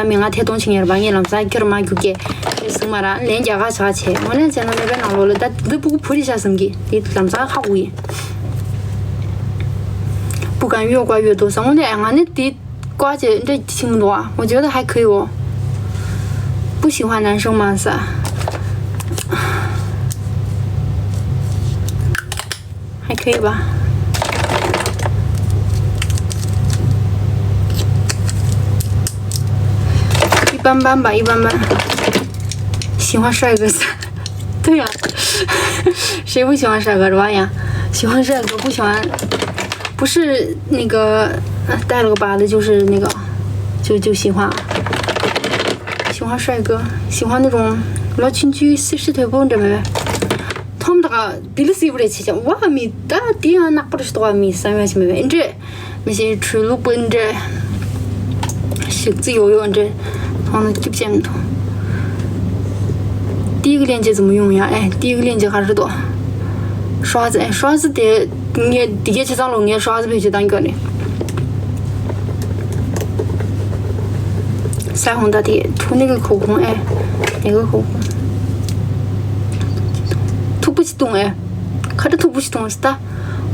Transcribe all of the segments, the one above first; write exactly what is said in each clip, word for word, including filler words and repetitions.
མི་ང་ཐད་གཏོང་བྱེད་མཁན་རེད་པ། ངས་ལམ་སང་ཁྱོད་ར་མ་རྒྱུག་གེ་ཟེར་མ་ར་ལན་རྒྱག་ག་བྱ་བྱས། དངོས་གནས་བྱས་ན་ནད་པའི་ནང་ལོགས་ལ་ད་འདི་སྤུ་གུ་བུ་རེད་ཤག་བསམ་གི། འདི་ལམ་སང་ཧ་གོ་གི། སྤུ་གུ་གང་གཡོ་བཀའ་གཡོ་འདུག་ཟེར། དངོས་གནས་ང་ནི་འདི་བཀའ་བྱས་འདྲ་ཆེན་པོ་འདུག་ཨ། 我觉得还可以哦。不喜欢男生吗？是啊。还可以吧。一般般吧，一般般。喜欢帅哥。对呀，谁不喜欢帅哥是吧呀？喜欢帅哥，不喜欢，不是那个，呃，带了个疤的，就是那个，就，就喜欢啊。喜欢帅哥，喜欢那种老亲戚四十头部，你知道没？他们那个 དེ་ལ་སྲིད་པ་རེད་ཆེ་ཆེ། ཝ་མི་ད་དེ་ཡང་ནག་པོ་རེད་ཤི་ཏོ། ཝ་མི་བསམ་ཡ་ཞིག་མེད་པས། ཨེ་འདྲས་མི་ཤེས། ཆོས་ལུགས་པ་ཨེ་འདྲས་ཞིག་རྩི་ཡོད་ཡོད་ཨེ་འདྲས། ཐོག་ན་སྐྱིབ་ཅན་མི་འདུག། ཏི་གི་ལན་ཅེ་ཙམ་ཡོང་ཡ། ཨེ་ཏི་གི་ལན་ཅེ་ག་རེ་འདུག། ཧྲ་ཙི། ཨེ་ཧྲ་ཙི་དེ་ངས་དེ་གའི་ཆེ་ཚང་ལོ་ངས་ཧྲ་ཙི་བེད་སྤྱོད་བཏང་རྒྱུ་རེད། ས་ཧོང་ད་དེ་ཐུག་ནི་གི་ཁོ་ཁོང་ཨེ་དེ་གི་ཁོ་ཁོང་ཐུག་པ་ཅི་བཏུང་ཨེ། ཁ་ཏ་ཐུག་པ་ཅི་བཏུང་ཨེ་ད།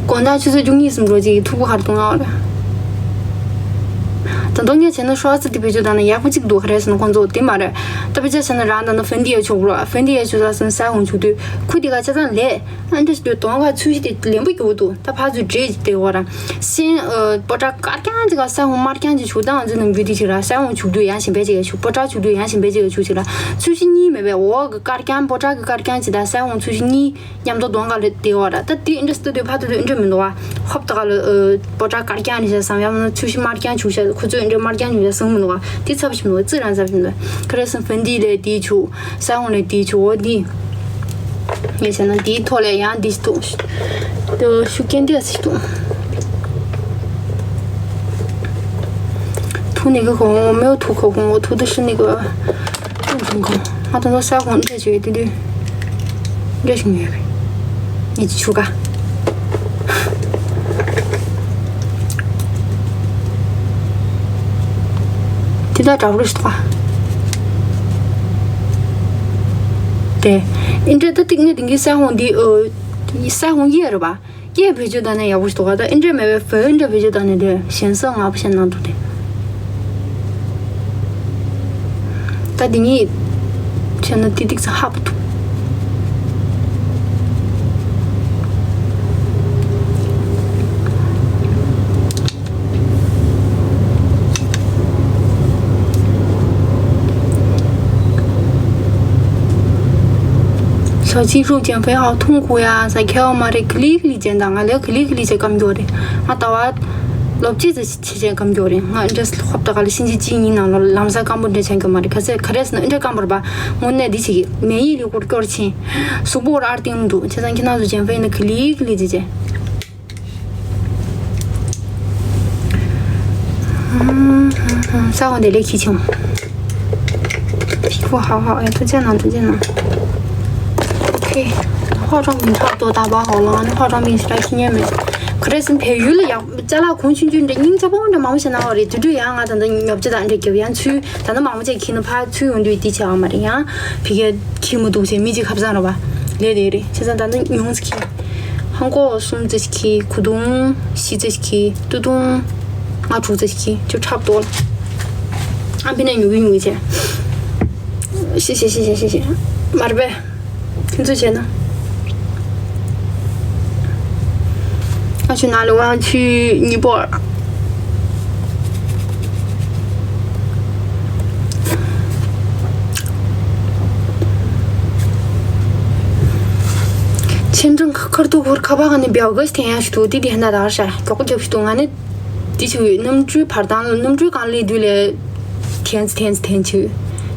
དགོང་དག་ཆུ་ཚོད་བཅུ་གཉིས་ཙམ་འགྲོ་ཅིག་ཐུག་པ་ཧར་གཏོང་ཡག་རེད། ད་དུང་ངས་བྱས་ན་ཧྲོ་ཙི་དེ་བེད་སྤྱོད་བཏང་ན་ཡག་པོ་ཅིག་འདུག། ག་རེ་ཟེར་ན་ཁོང་ཚོ་དེ་མ་རེད། ད་བེད་སྤྱོད་བྱས་ན་རང་ད་ནི་ཧྥན་ཏི་ཡ་ཆོག་རོ། ཧྥན་ཏི་ཡ་ཆོག་ས་སོན་ས་ཧོང་ཆུག་དུས་ཁུ་དེ་ག་ཆ་ཚང་ལས་ཨ་འདྲ་ཞིག་དུས་དོང་ག་ཚུལ་ཞིག་དེ་ལེན་པོ་རྒྱུ་འདུག། ད་ཕ་ཚོས་འདྲེས་ཀྱི་དེ་བ་ར་སེན་པོ་ཏྲ་དཀར་རྐྱང་ཅིག་ག་ས་ཧོང་དམར་རྐྱང་ཅིག་ཆུག་ད། ང་ཚོ་ནམ་རྒྱུན་དེ་ཅིག་ར་ས་ཧོང་ཆུག་དུས་ཡང་གཞན་པའི་ཅིག་ཡ་ཆུག། པོ་ཏྲ་ཆུག་དུས་ཡང་གཞན་པའི་ཅིག་ཡ་ཆུག་ཅིག་ར། ཚུལ་ཞིག་གཉིས་མེད་པས། འོག་གི་དཀར་རྐྱང་པོ་ཏྲ་གི་དཀར་རྐྱང་ཅིག་ད་ས་ཧོང་ཚུལ་ཞིག་གཉིས། མཉམ་དུ་གདོང་ཁ་ལ་བསྡད་པ་ར། ད་དེ་འདྲ་སྟོད་དུ་ཕ་ཏུ་ཏུ་འདྲ་མི་འདུག་བ། ཧོབ་ཏ་ཁ་ལ་ཨ་པོ་ཏྲ་དཀར་རྐྱང་རེད་ཤག་བསམ་ཡང་ན་ཚུལ་ཤི་དམར་རྐྱང་བྱུག་ཤག། ཁོ་ཚོས་འདྲ་དམར་རྐྱང་བྱུག་ཤག་བསམ་མི་འདུག་བ། དེ་ཚབ་ཞིག་མི་འདུག། ཙི་རང་ཚབ་ཞིག་མི་འདུག། ཁ་རེ་སོང་ཧྥན་ཏི་ལས་དེ་བྱུག། ས་ཧོང་ལས་དེ་བྱུག། འོ་དེ་ངས་བྱས་ན་དེའི་ཐོག་ལས་ཡང་དེ་ཞིག་འདུག། དེ་ཤུགས་རྐྱེན་དེ་ཞིག་འདུག། ཐུག་ནི་གི་གོང་འོ་མེའུ་ཐུག་གོ་གོང་འོ་ཐུག་ཏུ་ཤི་ནི་གི། ང་ད་ལྟ་ས་ཁོང་འདྲ་བྱས་དུས་དུས་འདྲ་ཞིག་ཡོད་པས། ངས་ཅི་ཆུ་ག་དེ་དག་དྲག་རུ་ཞིག་ཐོག་དེ་ཨིན་འདྲ་ད་ཏིག་ནི་དེང་གི་ས་ཁོང་འདི་ཨོ་ས་ཁོང་ཡས་རེད་པ། སྐད་བེད་སྤྱོད་བཏང་ན་ཡག་པོ་ཞིག་འདུག་ག་ད་ཨེ་འདྲས་མེད་པའི་བོད་ཨེ་འདྲས་བེད་སྤྱོད་བཏང་ནས་དེ་གཞན་སོགས་ངག་པ་བཤད་གནང་འདུག་སྟེ། ད་འདི་གཉིས་བྱས་ན་ཏི་ཏིག་ཙམ་ཧ་པོ་འདུག། ཞའོ་ཅིན་ཧྲུའུ་ཅན་ཕེ་ཧའོ་ཐུང་ཁུ་ཡ་ས་ཁྱེའོ་མ་རེད། གི་ལི་གི་ལི་ཅན་དང་ང་ལས་གི་ལི་གི་ལི་ཅན་སྐམ་རྒྱུ་རེད། ང་ལྟ་བ་ལོ་གཅིག་ཙམ་ཕྱི་ཕྱི་ཅན་སྐམ་རྒྱུ་རེད། ང་འདྲ་ཧོབ་ཏ་ག་ལ་ཕྱིན་ཆད་གཅིག་གཉིས་ནང་ལོ་ལམ་སང་སྐམ་པོ་འདྲ་ཆགས་རྒྱུ་མ་རེད། ག་ཚད་ག་རེ་ཟེར་ན་འདྲ་སྐམ་པོ་རེད་པ། དངོས་གནས་འདི་བྱེད་ཀྱི་མེ་ཡིས་ལུས་པོ་སྐྱོར་ཕྱིན། གཟུགས་པོ་ར་ཨར་ཏིང་འདུག་བྱས་ཙང་ཁྱེད་རང་ཚོ་ཅན་ཕེ་ཡིན་ན་གི་ལི་གི་ལི་ཅན་ཅན། 三号得来提醒。皮肤好好，哎，推荐呢，推荐呢。OK，化妆品差不多打包好了，那化妆品是来纪念美。可是朋友了呀，加拉空军军的，您这帮人忙不闲的，我的，对对呀，啊，等等，要不就等着给人去，等等忙不闲，去那怕去用对地球嘛的呀，皮给去么东西，没去看不上了吧？来来来，现在等等用去。 ཧང་གོ་གསུམ་ཙམ་ཞིག་གིས། གོས་ཐུང་བཞི་ཙམ་ཞིག་གིས། སྟོད་ཐུང་ལྔ་དྲུག་ཙམ་ཞིག་གིས་ཅུང་འཁྲབ་ཏོ། ཨ་ཕི་ན་ཉུག་གི་ཉུག་གི་བྱས། ཤི་ཤི་ཤི་ཤི་ཤི་ཤི། མར་པས་ཁྱོད་ཚོས་བྱས་ན། ཨ་ཆུ་ན་ལོ་ཝང་ཆུ་ཉི་པོར། ཆེན་ཀྲང་ཁ་ཁར་ཐུག་ཧུར་ཁ་པ་ག་ནི་བེའུ་ག་ཞིག་འཐེན་ཡག་ཞིག་འདུག། དེ་དེ་ཧན་ད་དར་ཤ་མགྱོགས་པོ་རྒྱབ་ཞིག་འདུག། ང་ནི་དེ་ཆུ་གནམ་གྲུའི་བར་དང་གནམ་གྲུའི་སྒང་ལ་དུས་ལས་འཐེན་འཐེན་འཐེན་ཆུ་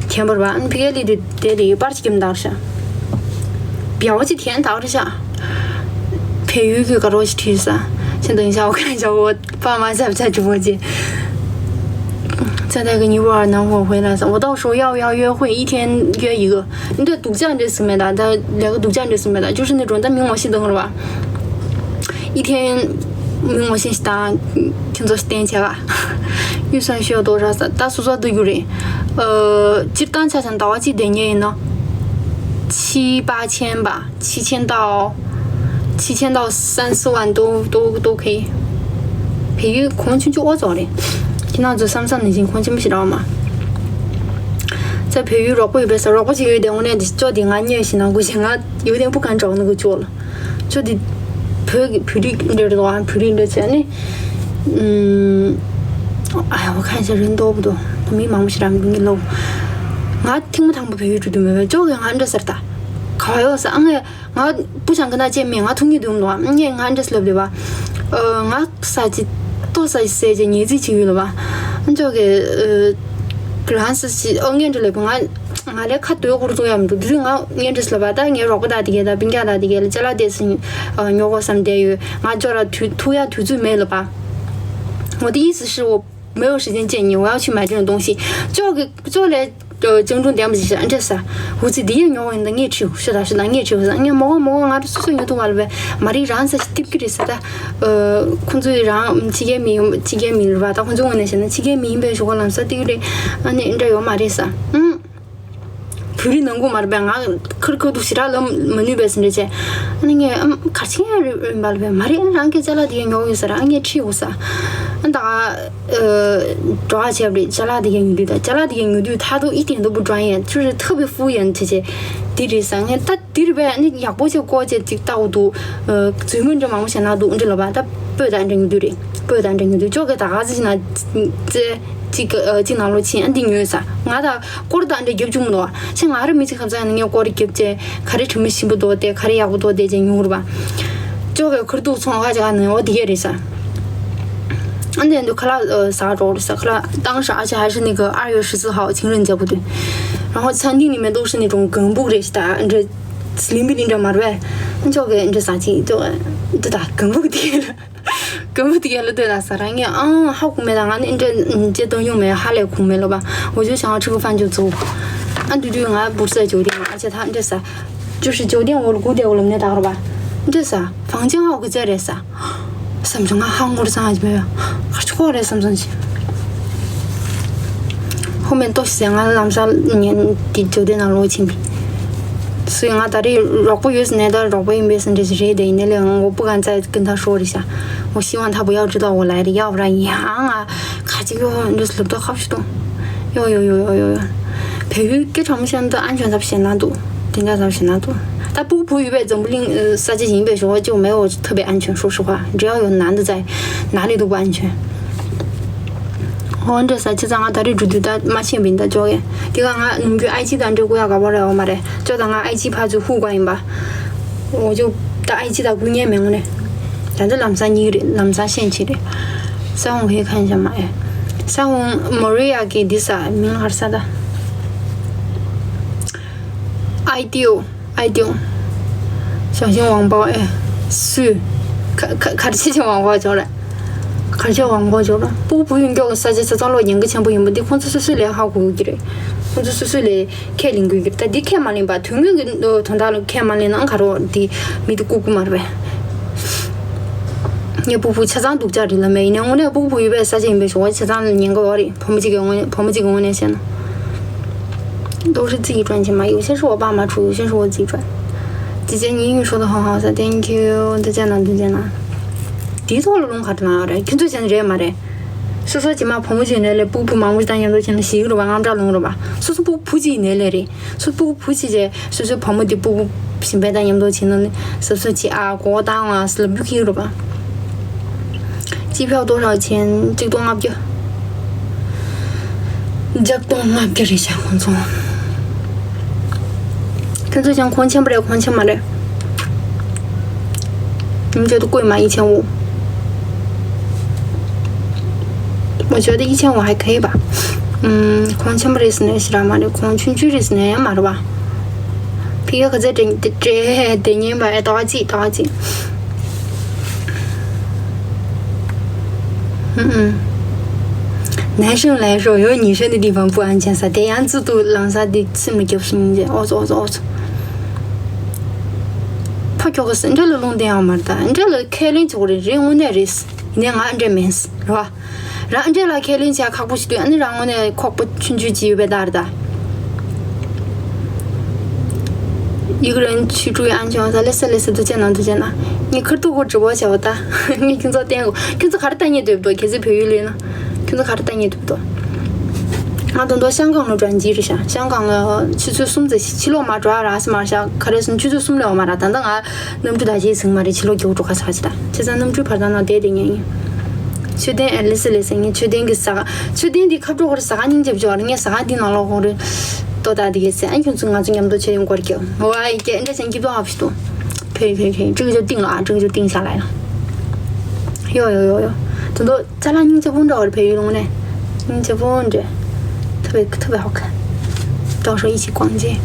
འཐེན་པར་བ་ཨན་ཕི་གེ་ལི་དུ་དེ་ལི་པར་ཅིག་གིམ་དར་ཤ་བེའུ་ཅིག་འཐེན་དར་ཤ། བལ་ཡུལ་གྱི་དགའ་རོགས་ཤིག་བྲིས་ས། ཤིན་ཏུ་ཞའོ་ཁན་ཞའོ་པ་མ་ཞབས་ཆ་ཇུ་བོ་ཅི། 现在跟你玩儿能不能回来？我到时候要不要约会？一天约一个。你这独占这是没的，他两个独占这是没的，就是那种，但明我是等了吧？一天明我信息打，听说是点钱吧？预算需要多少ཟེར། ད་སོ་སོ་བསྡུ་རྒྱུ་རེད། ཨ། སྤྱིར་བཏང་ཆ་བཞག་ན་ཟླ་བ་གཅིག་བསྡད་མཁན་ཡིན་ན།七八千吧，七千到，七千到三四万都都都可以。 བལ་ཡུལ་གོང་ཆུང་ཆུང་ཨོ་ཙོག་རེད། ཁྱེད་རང་ཚོ་བསམ་བསམ་ནང་བཞིན་གོང་ཆེན་པོ་ཞིག་རག་མ། ཙ་བལ་ཡུལ་རོགས་པ་ཡོད་པས་ཟེར། རོགས་པ་ཅིག་ཡོད་དེ་དངོས་གནས་དེ་ཅོ་དེ་ང་གཉེར་ཞིག་ནང་དགོས་ཞེས་ང་ཡོད་དེ་པུ་གང་གྲོགས་ནི་གོ་ཅོ་ལ། ཅོ་དེ་བོད་ཀྱི་བོད་རིགས་འདྲ་རེད་དོ། བོད་རིགས་འདྲ་བྱས་ནི། ཨུམ། ཨ་ཡ་བ་ཁ་ཤས་རིན་ཏོག་པོ་དོ། མི་མང་པོ་ཞིག་རང་གི་ལོ། ང་ཐེངས་མ་དང་པོ་བལ་ཡུལ་འགྲོ་དུས་མེད་པས་ཅོ་གི་ང་འདྲ་ཟེར་ད། ག་བ་ཡོད་ས་ཨ་ངས། ང་སྤུ་ཆང་གི་ན་ཅེ་མེད། ང་ཐུག་ཉིད་དུ་ལོ། ངས་ང་འདྲ་སློབ་ལེ་བ། ཨ། ང་ས་ཅི་ཏོ་ས་ཅི་སེ་ཅི་ཉེ་ཅི་ཅི་ཡོད་ལོ་བ། ཨ་ཅོ་གི། ཨ། རང་ས་ཅི་ཨོ་ངས་འདྲ་ལེ་བ། ང་ང་ལས་ཁ་དོད་ཁུར་ཚུགས་ཡ་མི་འདུག་དེ་དུས་ང་ངས་རོགས་པ་དག་དེ་གས་དང་སྤུན་ཀྱག་དག་དེ་གས་ལ་ཅ་ལག་དེ་སི་ཉི་ཨ་ཉོ་གོ་བསམ་བསྡད་ཡོད། ང་ཅོ་ར་དུས་ཐུག་ཡ་དུས་ཚོད་མེད་ལོ་བ། 我的意思是我没有时间见你，我要去买这种东西。 ཅོ་གི་ཅོ་ལས། ཅང་ཀྲུང་ལྡན་པ་ཞིག་ཨ་འདྲ་ས། འུ་ཚོ་འདི་ཡང་ཉོ་བ་ཡིན་ད་ངས་ཁྲིད་ཤོད་ད་ཤོད་ད་ངས་ཁྲིད་ཤོད་ད། ངས་མོ་གོ་མོ་གོ་ང་རང་སོ་སོ་ཉོ་ཐུབ་པ་ལ་བས་མ་རེད། རང་ས་ཞིག་ཏིབ་ཀི་རེད་ས་ད། ཁོང་ཚོས་རང་ཕྱི་རྒྱལ་མི་ཡོང་ཕྱི་རྒྱལ་མི་རེད་བ། ད་ཁོང་ཚོ་ངོས་ནས་བཤད་ན་ཕྱི་རྒྱལ་མི་ཡིན་པའི་ཞོགས་ལམ་ས་ཏིབ་ཀི་རེད། ཨ་ནི་འདྲ་ཡོད་མ་རེད་ས། ཨང་། བོད་རིགས་ནང་ཁུལ་མ་རེད་པས། ང་ཁར་ཁར་དུ་ཞེ་དྲག་ལབ་མ་ནུས་པས་ཟིན་རེད་བྱས། ཨ་ནི་ངས་ཨམ་གར་ཆེན་ཡ་རེད་པ་ལ་བས་མ་རེད། ཨ་རང་གི་ཅ་ལག་དེ་ཉོ་ཡོད་ས་ར་ཨ་ངས་ཁྲིད་འོ་ས། ཨ་ད། འགྲོ་བ་བྱས་པ་རེད། ཅ་ལག་དེ་གས་ཉོ་དུས་དང་ཅ་ལག་དེ་གས་ཉོ་དུས་ཐ་དུ་ཨི་ཏེན་དུ་བུ་ཀྲང་ཡན་ཚུར་རེ་ཐབ་པའི་ཧྥུ་ཡན་བྱས་བྱས་དེ་རེད་ས། ངས་ད་དེ་རེད་པས་ནི་ཡག་པོ་བྱས་ཀོ་བྱས་ཅིག་ལྟ་འོ་དུ། རྫུན་མི་འདྲ་མང་པོ་བྱས་ན་འདུག་འདྲ་ལབ་པ། ད་སྤོས་དང་འདྲ་ཉོ་དུས་རེད། སྤོས་དང་འདྲ་ཉོ་དུས་ཅོག་གི་ད་ག་ཚོད་ཅིག་ན་ཙེ་ཅིག་ཅིག་ནང་ལོ་ཕྱིན་ཨ་འདི་ཉོས་ས། ང་ད་སྐོར་དང་འདྲ་རྒྱབ་བཅུག་མི་འདུག་བ། ཆེ་ང་ར་མི་ཅིག་ཁ་ཚ་ནི་ངས་སྐོར་རྒྱབ་བྱས་ག་རེ་དྲི་མི་ཞིམ་པོ་འདུག་དེ་ག་རེ་ཡག་པོ་འདུག་དེ་བྱས་ཉོ་རུ་བ། ཅོག་གི་ཁུར་དུ་ཚོང་ཁ་ཅིག་ནི་འོ་དེ་གས་རེད་ས། ཨ་འདི་འདུག་ཁ་ལག་ཟ་འགྲོ་རེད་ས། ཁ་ལག་当时而且还是那个二月十四号情人节不对，然后餐厅里面都是那种梗布的是的，这 སླིང་བི་ལིང་འདྲ་མར་བས། ཅོག་གི་འདྲ་ཟ་ཅིག་ཅོག་འདི་ད་གང་བུ་དེ་ལ། གང་བུ་དེ་ལ་ལྟོས་ལ་ཟ་ར་ངས་ཨང་ཧ་གོ་མེད་ད། ང་ནི་འདྲ་ཅེ་དོན་ཡོང་མེད་ཧ་ལས་གོ་མེད་ལོ་བ། 我就想要吃个饭就走。 ཨ་འདུས་འདུས་ང་བུར་ས་酒店 ཨ་ཅེ་ད་འདྲ་ཟ། 就是酒店 འོ་ལ་སྒུག་བསྡད་འོ་ལ་མནན་ད་གར་བ། འདྲ་ཟ། 房间 ཧ་གོ་ཙེ་རེད་ཟ། བསམ་བྱུང་ང་ཧ་ངོ་ར་ཚང་ཨ་ཅེ་མེད་བ། གར་ཆོག་རེད་བསམ་བསམ་ཅིག་ཧོ་མེན་ཏོ་ཞིག་ང་ལམ་སང་ཉན་དེ་ཇོ་དེ་ནང་ལོག་ཕྱིན་པས། སུས་ང་ད་རེས་རོགས་པ་ཡོད་ཟེར་ནས་ད་རོགས་པ་ཡིན་པས་ཟེར་འདྲ་ཞིག་རེད་དེ་ཡིན་ནའི་ལས་ང་ངོ་སྤུ་གང་ཚ་ཀུན་ཐག་ཧྲོ་རེད་ཤག 我希望他不要知道我来了，要不然呀啊，卡这个就是不到好吃东。哟哟哟哟哟哟，培育给他们现在安全他们先拿多，人家他们先拿多。他不不预备怎么令呃杀鸡赢呗，说就没有特别安全，说实话，只要有男的在，哪里都不安全。 ཧོ་འདྲ་ས་ཅི་ཙང་ང་ད་རེས་འགྲོ་དུས་ད་མ་ཤེས་པ་ཡིན་ད་ཅོག་གེ། དེ་ག་ང་ནམ་རྒྱུན་ཨའི་ཅི་དང་འདྲ་ཀུ་ཡ་ག་པར་རེ་འོ་མ་རེད། ཅོག་ད་ང་ཨའི་ཅི་ཕ་ཚུ་ཧུ་ཀ་ཡིན་པ། འོ་ཅོག་ད་ཨའི་ཅི་ད་ཀུ་ཉན་མེད་འོ་ནས། ད་འདི་ལམ་སང་གཉིས་རེད། ལམ་སང་ཤེན་ཆི་རེད། ས་ཧོང་གི་ཁན་ཅང་མ་ཨེ། ས་ཧོང་མོ་རི་ཡ་གི་འདི་ས་མིང་ཧར་ས་ད། ཨའི་ཏིའོ། 爱丁。小心网暴哎，སུ། ག་ག་གར་ཆེ་ཆེ་网暴 ཅོག་ར། གར་ཆེ་网暴 ཅོག་ར། སྤུ་གུ་བུ་ཡུན་མགྱོགས་ཀྱི་ས་ཆ་ཆ་ཚང་ལོ་ཉེན་ཁ་ཆེན་པོ་ཡིན་པ་འདི་ཁོང་ཚོ་སོ་སོ་ལས་ཧ་གོ་གི་རེད། ཁོང་ཚོ་སོ་སོ་ལས་ཁས་ལེན་དགོས་ཀྱི་རེད། ད་འདི་ཁས་མ་ལེན་པ་དོན་དངོས་ཀྱི་དོན་དག་ལ་ཁས་མ་ལེན་ན་ག་རོ་འདི་མི་དེ་ལྐུགས་ཀྱི་མ་རེད་པས། ངའི་སྤུ་གུ་ཆ་ཚང་སྡུག་ཅག་རེད་ལ་མེད། ཡིན་ནའི་དངོས་གནས་སྤུ་གུ་བུ་ཡོད་པའི་ས་ཆ་ཡིན་པའི་ཞོགས་པ་ཆ་ཚང་ལ་ཉེན་ཁ་ཡོད་རེད། བུ་མོ་གཅིག་གི་ངོས་ནས་བུ་མོ་གཅིག་གི་ངོས་ནས་བཤད་ན། 都是自己赚钱嘛，有些是我爸妈出，有些是我自己赚。姐姐，你英语说的很好，thank you，再见了，再见了。 དེའི་ཐོག་ལ་ལུང་ག་འདྲ་ན་ཡོད་རེད། ཁྱོད་ཚོ་བྱས་ན་རེད་མ་རེད། སོ་སོ་རྗེས་མ་བུ་མོ་ཅིག་ནས་ལས་སྤུ་གུ་མང་པོ་ཞིག་དང་མཉམ་དུ་བྱས་ན་ཞིག་རུ་བ་ངམ་སྐྲག་ལུང་རུ་བ། སོ་སོ་སྤུ་གུ་བུ་གཅིག་ནས་ལས་རེད། སོ་སོ་སྤུ་གུ་བུ་གཅིག་བྱས་སོ་སོའི་བུ་མོ་དེ་སྤུ་གུ་གཞན་པའི་དང་མཉམ་དུ་བྱས་ན་ནི་གཟབ་གཟབ་བྱེད་ཨ་གོ་བ་བཏང་ཨ་ཟེར་ལབ་རྒྱུ་ཁེལ་རུ་བ། 机票多少钱？ གཅིག་སྟོང་ལྔ་བརྒྱ། ལྕགས་སྟོང་ལྔ་བརྒྱ་རེད་ཤག་ཁོང་ཚོ། ཁྱོད་ཚོ་ཀྱང་ཁོང་ཆེན་པོ་རེད། ཁོང་ཆེན་མ་རེད། 你们觉得贵吗？一千五。 我觉得一千五还可以吧。 ཁོང་ཆེན་པོ་རེད་ཟེར་ནས་ཞེ་དྲག་མ་རེད། ཁོང་ཆུང་ཆུང་རེད་ཟེར་ནས་ཡང་མ་རེད་པ། ཕི་ག་ག་ཚད་དྲན་དྲན་དེ་ཉན་པ་ཨེ་ཏོག་ཅིག་ཏོག་ཅིག་ཧུམ་ཧུམ། 男生来说，有女生的地方不安全 ས་དེ་ཡང་ཙུ་ཏུ་ལང་ས་དེ་སེམས་ལ་རྒྱབ་སོང་ཡིན་ཨོ་ཙོ་ཨོ་ཙོ་ཨོ་ཙོ། ཕ་ཁྱོ་ག་ས་འདྲ་ལ་ལུང་བསྟན་ཡང་མ་རེད། ད་འདྲ་ལ་ཁས་ལེན་ཆོག་རེད། རེད་དངོས་གནས་རེད། ཡིན་ནའི་ང་འདྲ་མིན་རེད་པ། རང་འདྲས་ལ་ཁས་ལེན་བྱ་ཁག་པོ་ཞིག་འདུག་ཨ་ནི་རང་ངོས་ནས་ཁོག་པ་ཆུང་ཆུང་ཅིག་ཡོད་པའི་ལྟར་ད། ཡིག་རན་ཆུ་ཀྲུའི་ཨན་ཆོང་ས་ལེ་ས་ལེ་ས་དུ་ཅན་ན་དུ་ཅན་ན། ངས་ཁར་ཐུག་གོ་དྲི་བ་བྱ་བ་ད། ངས་ཁྱོད་ཚོ་བསྟན་གོ། ཁྱོད་ཚོ་ག་རེ་ལྟ་ཉེ་འདོད་འདུག་གལ་སྲིད་བོད་ཡུལ་ལ་ཡིན་ན། ཁྱོད་ཚོ་ག་རེ་ལྟ་ཉེ་འདོད་འདུག་ང་དོན་དུ་ཤང་ཀང་ལ་འགྲོ་འཇིགས་རེད་ཤག་ཤང་ཀང་ལ་ཆུ་ཚོད་གསུམ་ཙམ་ཕྱི་ལོགས་མ་འགྲོ་ཨ་ར་སི་མ་ཤག་ག་རེ་སོང་ཆུ་ཚོད་གསུམ་ལས་འོ་མ་ར་ད་ལྟ་ང་གནམ་གྲུ་ད་ཅིག་ཟིང་མ་རེད་ཕྱི་ལོགས་རྒྱུགས་འགྲོ་ཁ་ཤག་ཅི་ད་བྱས་ཙང་གནམ་གྲུའི་བར་དང་ནང་བསྡད་དེ་ཉན་ཡིན། མཆོད་རྟེན་ཨེ་ལི་སི་ལི་སི་ངས་མཆོད་རྟེན་གྱི་ཟ་ཁང་མཆོད་རྟེན་འདི་ཁ་དྲོ་ཁོ་ར་ཟ་ཁང་སྙིང་རྗེ་བྱོས་ངས་ཟ་ཁང་འདི་ནང་ལོགས་ཁོ་རེ་ལྟོ་ད་འདི་གས་ཟེར་ཨ་ཁྱོད་ཚོ་ང་ཚོ་མཉམ་དུ་མཆོད་རྟེན་སྐོར་སྐྱོད་འོ་ཨ་ཡི་སྐད་འདྲ་ཅན་སྐྱིད་པོ་ཧ་ཕྱི་ཏོ། ཕེ་ཕེ་ཕེ་ཀྲིག་ཀྲུག་ཏིང་ལ་ཨ་ཀྲིག་ཀྲུག་ཏིང་ཤ་ལ་ཡ། ཡོ་ཡོ་ཡོ་ཡོ། དོན་དུ་ཅ་ལག་སྙིང་རྗེ་པོ་འདྲ་བ་རེད་བལ་ཡུལ་ལུང་ནས། སྙིང་རྗེ་པོ་འདྲ། ཐུབ་པའི་ཐུབ་པའི་ཧོ་ཁ། ཏོག་ཧྲོ་ཡི་ཞིག་ཀོང་ཅི།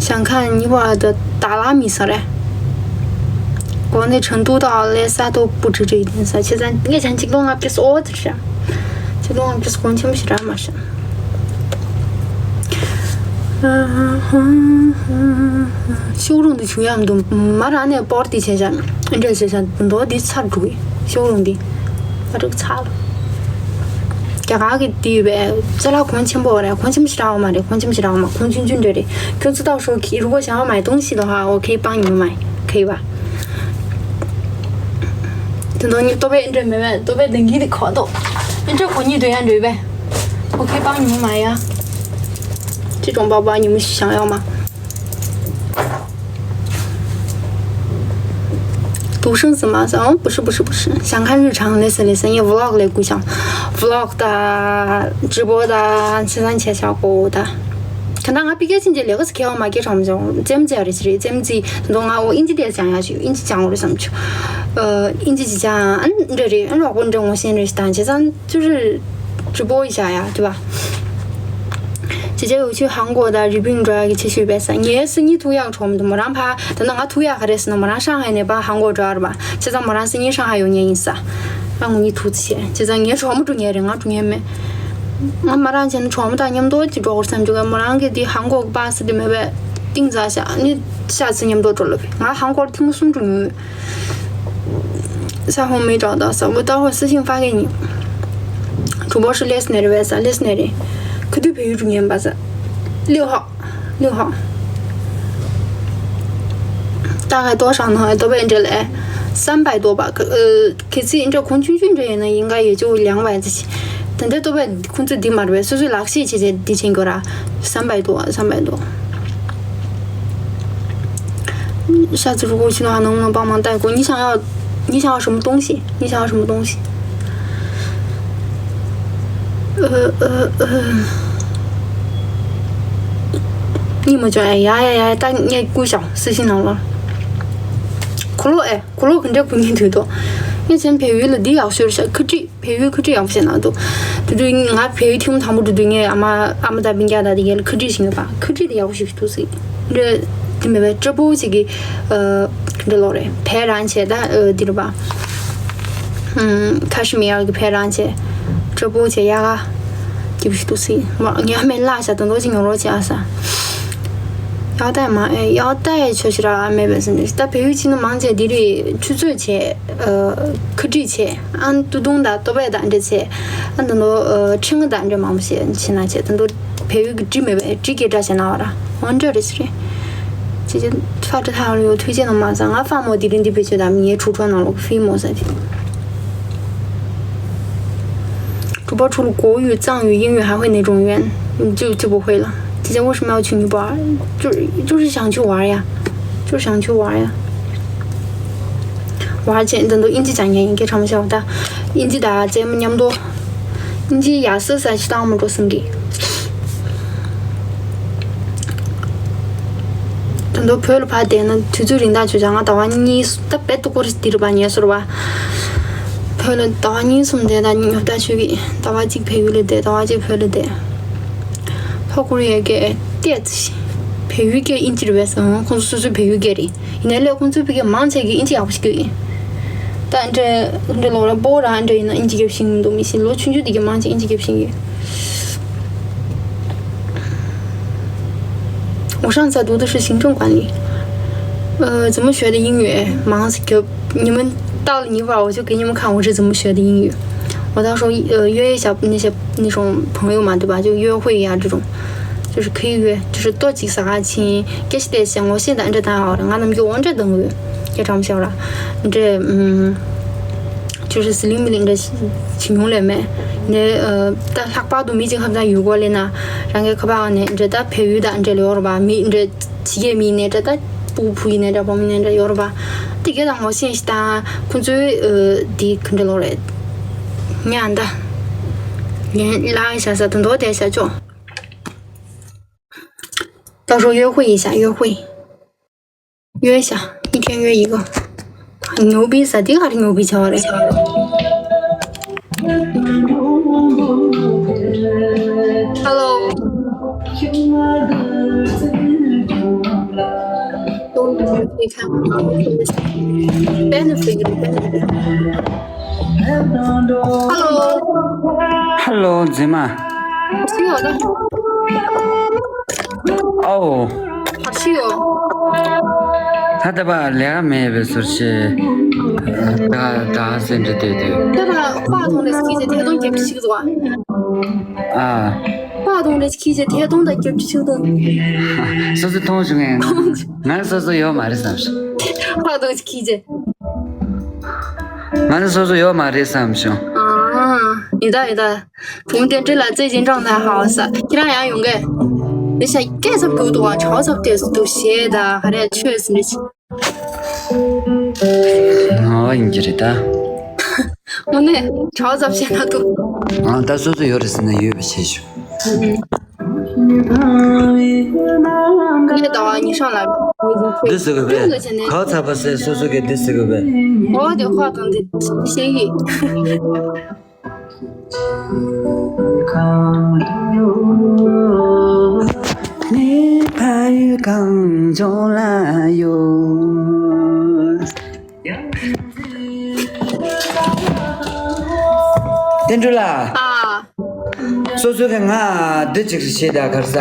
ཞང་ཁ་ཉི་བ་དུ་ད་ལ་མི་ས་རེད། གོ་ནས་ཁྲང་ཏུ་ཏ་ལས་ས་ཏོ་པུ་ཁྲི་ཁྲི་ཡིན་ས་ཆེ་ཙང་ངས་ཆང་གཅིག་སྟོང་ལྔ་བརྒྱ་སོ་ཙི་ཤ། གཅིག་སྟོང་ལྔ་བརྒྱ་སོ་གོང་ཆེན་པོ་ཞིག་རག་མ་ཤ། ཤོག་རོང་དུ་བྱུང་ཡག་འདུག་མ་རང་ནས་སྤོར་དེ་བྱས་ཤག་འདྲ་བྱས་ཤག་མདོ་འདི་ཚར་འགྲོ་གི་ཤོག་རོང་འདི། ཨ་རིག་ཚར། རྒྱ་གར་གི་དེ་ཡོད་པས་ཅ་ལག་གོང་ཆེན་པོ་རེད་གོང་ཆེན་པོ་ཞིག་རག་མ་རེད་གོང་ཆེན་པོ་ཞིག་རག་མ་གོང་ཆུང་ཆུང་འདྲ་རེད་ཁྱོད་ཚོ་ཏག་ཤོག་གི་རུ་གོ་བྱ་བ་མ་ཡི་ཏོང་ཞིག་ཏོ་ཧ་ཨོ་ཁེ་པང་ཉུ་མ་ཁེ་བ། དེ་ནོ་ཉི་ཏོ་པའི་འདྲ་མེད་པས་ཏོ་པའི་དེང་གི་དེ་ཁོ་ཏོ་འདྲ་གོ་ཉི་དོ་ཡང་འདྲ་ཡོད་པས་ཨོ་ཁེ་པང་ཉུ་མ་ཡ། ཅི་ཀྲོང་པ་པ་ཉུ་མ་ཞིག་བྱང་ཡོང་མ།独生子吗？哦，不是不是不是，想看日常，类似类似，因为 vlog 类故乡，vlog 的直播的，现在切小狗的。可能俺比较亲切，那个是给我买给他们讲，这样子的是，这样子，很多啊，我印尼的讲下去，印尼讲我的什么去，呃，印尼讲，嗯，这里，嗯，我跟着我现在是单，这样就是直播一下呀，对吧？ 姐姐有去韩国的 review འགྲོ་ཡག་གི་ཆེ་ཤོས་པས་ས་ངའི་སི་ནི་ཐུག་ཡག་གྲོགས་མི་འདུག་མོ་རང་ཕ་ད་ནང་ང་ཐུག་ཡག་ག་རེ་ཟེར་ན་མོ་རང་ཧྲང་ཧའེ་ནས་ཕ་ཧང་གོ་འགྲོ་ཡག་རེད་པ་བྱས་ཙང་མོ་རང་སི་ནི་ཧྲང་ཧའེ་ཡོང་མཁན་ཡིན་ས་ང་ངུ་ནི་ཐུག་ཚེ་བྱས་ཙང་ངའི་གྲོགས་མོ་འགྲོ་མཁན་རེད་ང་འགྲོ་མཁན་མེད། ང་མ་རང་བྱས་ན་གྲོགས་མོ་དང་མཉམ་དུ་ཅི་འགྲོ་དགོས་བསམ་རྒྱུ་ག་མོ་རང་གི་དེ་ཧང་གོ་གི་པ་སི་དེ་མེད་པས་ཏིང་ཙ་ཤ་ནི་ཤ་ཚི་མཉམ་དུ་འགྲོ་ལབ་ང་ཧང་གོར་ཐེངས་མ་གསུམ་འགྲོ་མྱོང་ཡོད། 小红没找到，小布待会儿私信发给你。主播是 listener 呗，啥 listener？可对培育主年吧，啥？六号，六号。大概多少呢？都被这嘞，三百多吧。可呃，可是你这空军军这人呢，应该也就两百这些。等待都被空子底码呗，所以说老谢姐姐提前给了三百多，三百多。 下次如果去的话，能不能帮忙带过？你想要，你想要什么东西？你想要什么东西？呃呃呃，你没讲，哎呀呀呀，但你故乡私信了了。可乐哎，可乐跟这不你对多，以前培育了，你要学一下科技。 བལ་ཡུལ་ཁུལ་ཁྲིད་ཡག་པོ་བྱས་ན་འདུག་དེ་དུས་ང་བལ་ཡུལ་ཐེངས་མ་དང་པོ་འགྲོ་དུས་ངས་ཨ་མ་ཨ་མ་དང་སྤུན་ཀྱག་དང་དེ་གས་ལ་ཁུལ་ཁྲིད་བྱེད་ཡོད་པ་ཁུལ་ཁྲིད་དེ་ཡག་པོ་ཞིག་འདུག་ཟེར། འདྲ་དེ་མེད་པའི་སྤྲ་པོ་ཅིག་གིས་འདྲ་ལོག་རེད་བལ་རང་བྱས་ད་འདི་རུ་པ། ཁ་ཤི་མི་ཡག་གི་བལ་རང་བྱས། སྤྲ་པོ་བྱས་ཡག་ག་སྐྱིད་པོ་ཞིག་འདུག་ཟེར། ངས་ཨ་མའི་ལ་བྱ་དང་དོ་ཅིག་ཉོ་རོགས་བྱས་ཨ་ས། ཡག་ད་མ་ཨེ་ཡག་ད་ཨེ་ཆོ་ཞིག་ར་མེད་པས་ཟེར་ནས་ད་བལ་ཡུལ་ཕྱིན་ན་མང་ཆེ་འདི་རེད་ཆུ་ཚོད་བྱས། ཁུ་ཁྲིད་བྱས། ཨ་ཏུ་ཏུང་དང་ཏོ་པའི་དང་འདྲ་བྱས། ཨ་ད་ནོ་ཁྲིང་དང་འདྲ་མང་པོ་བྱས་ཕྱིན་ན་བྱས་ད་ནོ་བལ་ཡུལ་གྱི་འབྲི་མེད་པའི་འབྲི་སྐད་སྒྲ་བྱས་ན་བ་ར་འོན་འདྲ་རེད་ཟེར། ཅེ་ཅེ་ཕ་ཏི་ཐ་ཡོ་ཐུ་ཅེ་ནོ་མ་ས་ང་ཧྥ་མོ་དི་རིང་འདི་བེད་སྤྱོད་དམ་ངའི་ཁྲུ་ཁྲོ་ནང་ལོག་ཧྥི་མོ་ས་ཅེ། 主播除了国语、藏语、英语还会哪种语言？就就不会了。姐姐为什么要去尼泊尔？就就是想去玩呀，就是想去玩呀。 བར་བྱས་འདི་འདུག་ཨིན་ཇི་སྦྱང་མཁན་ཡིན་སྐད་ཆ་མ་བཤད་པ་ད། ཨིན་ཇི་དང་རྩེད་མོ་མཉམ་དུ། ཨིན་ཇི་ཡག་ས་ས་ཞིག་བཏང་མི་འགྲོ་སེམས་ཀྱི། ད་དུང་བོད་ལ་ཕར་བསྡད་ན་དུས་ཚོད་རིང་ཐག་ཆོད་ཅག་ང་ཟླ་བ་གཉིས་ད་བེད་དུ་སྐོར་དེ་རུ་བ་ཉལ་སོར་བ། བོད་ལ་ཟླ་བ་གཉིས་གསུམ་བསྡད་ད་ཉོབ་ཐག་ཆོད་ཀྱི་ཟླ་བ་གཅིག་བལ་ཡུལ་ལ་བསྡད་ཟླ་བ་གཅིག་བོད་ལ་བསྡད། ལྷོ་ཀོ་རི་ཡའི་སྐད་ཏོག་ཙམ་ཞིག་བལ་ཡུལ་སྐད་ཨིན་ཇི་རེད་བས་སོང་ཁོང་ཚོ་སོ་སོའི་བལ་ཡུལ་སྐད་རེད། ཡིན་ནའི་ལས་ཁོང་ཚོའི་ཕ་གི་མང་ཆེ་གི་ཨིན་ཇི་ཡག་པོ་ཞིག་ཡོད་ཡིན། ད་འདྲ་འདྲ་ལོ་ར་པོ་ར་འདྲ་ཡིན་ན་ཨིན་ཇི་རྒྱབ་ཤིང་མི་འདུག་མི་ཤེས་ལོ་ཆུང་ཆུང་དེ་གི་མང་ཆེ་ཨིན་ཇི་རྒྱབ་ཤིང་ཡོད། 我上次读的是行政管理。呃，怎么学的英语？忙死，给你们到了尼泊尔，我就给你们看我是怎么学的英语。我到时候呃约一下那些那种朋友嘛，对吧？就约会呀这种，就是可以约，就是多几次啊，请 guest 一些，我现在这单好了，俺们就我这等于也长不消了，这嗯。就是 slim 领着请用了没？你呃，但他八度没进很在有过了呢，然后可把呢，这他培育的这了吧，没这企业没呢，这他不培育呢，这方面呢，这有了吧？这个让我现在他工作呃，的跟着落来。 ཉན་ད། ཉན་ལ་ཤ་ས་དུ་འདོད་དེ་ཤ་ཅོ། 到时候约会一下，约会，约一下，一天约一个。牛逼啥地方牛逼叫嘞？Hello。都可以看。Benefit。 Hello。 Hello，མཛེས་མ། 是有的。 ཨའོ། 还是有。 ད་ལྟ་བ་ལས་ཀ་མེད་པའི་ཟུར་ཞིག་ད་ད་སེམས་ཁྲལ་དེ་དེ། ད་ལྟ་话筒的ཁྱི་ཆེ་ཐད་གཏོང་རྒྱབ་ཀྱི་ཞིག་ཟོ། ཨ། 话筒的ཁྱི་ཆེ་ཐད་གཏོང་ད་རྒྱབ་ཀྱི་ཞིག་དང་། སོ་སོ་མཐོང་བྱུང་ངས། ང་སོ་སོ་ཡོད་མ་རེད་བསམ་བྱུང་། 话筒的ཁྱི་ཆེ། 俺是叔叔有马的三兄。 ཨ། ཡིན་ད་ཡིན་ད། བུ་མོ་དེ་འདྲ་ལ་རྩེད་འཇིན་གྲོང་ད་ཧ་ས་ཁྱེད་རང་ཡང་ཡོང་གས། ལས་ཤ་སྐད་ཚབ་དགོས་འདུག་ཨ། ཆའོ་ཚབ་དེ་སུ་འདུག་ཞེས་ད་ཧ་རེ་ཆོས་སུ་འདྲི། ང་བ་ཡིན་གྱི་རེད་ད། དངོས་གནས་ཆའོ་ཚབ་བཤད་ན་འདུག་ཨ། ད་སོ་སོ་ཡོད་རེད་ཟེར་ན་ཡོད་པ་བྱེད་ཞུ། ངས་ཟླ་བ་ཉི་ཤང་ལ། འདི་ཟེར་གི་བས། ག་ཚ་པ་སེ་སོ་སོ་གི་འདི་ཟེར་གི་བས། འོ་དེ་ཁོ་དང་འདི་ཤེས་ཡིག་ནི་ཕ་ཡུལ་གངས་ལྗོངས་ལ་ཡོད། བསྟན་འགྲོ་ལ། ཨ། སོ་སོ་གི་ང་འདི་ཅིག་བྱེད་ད་གར་ས།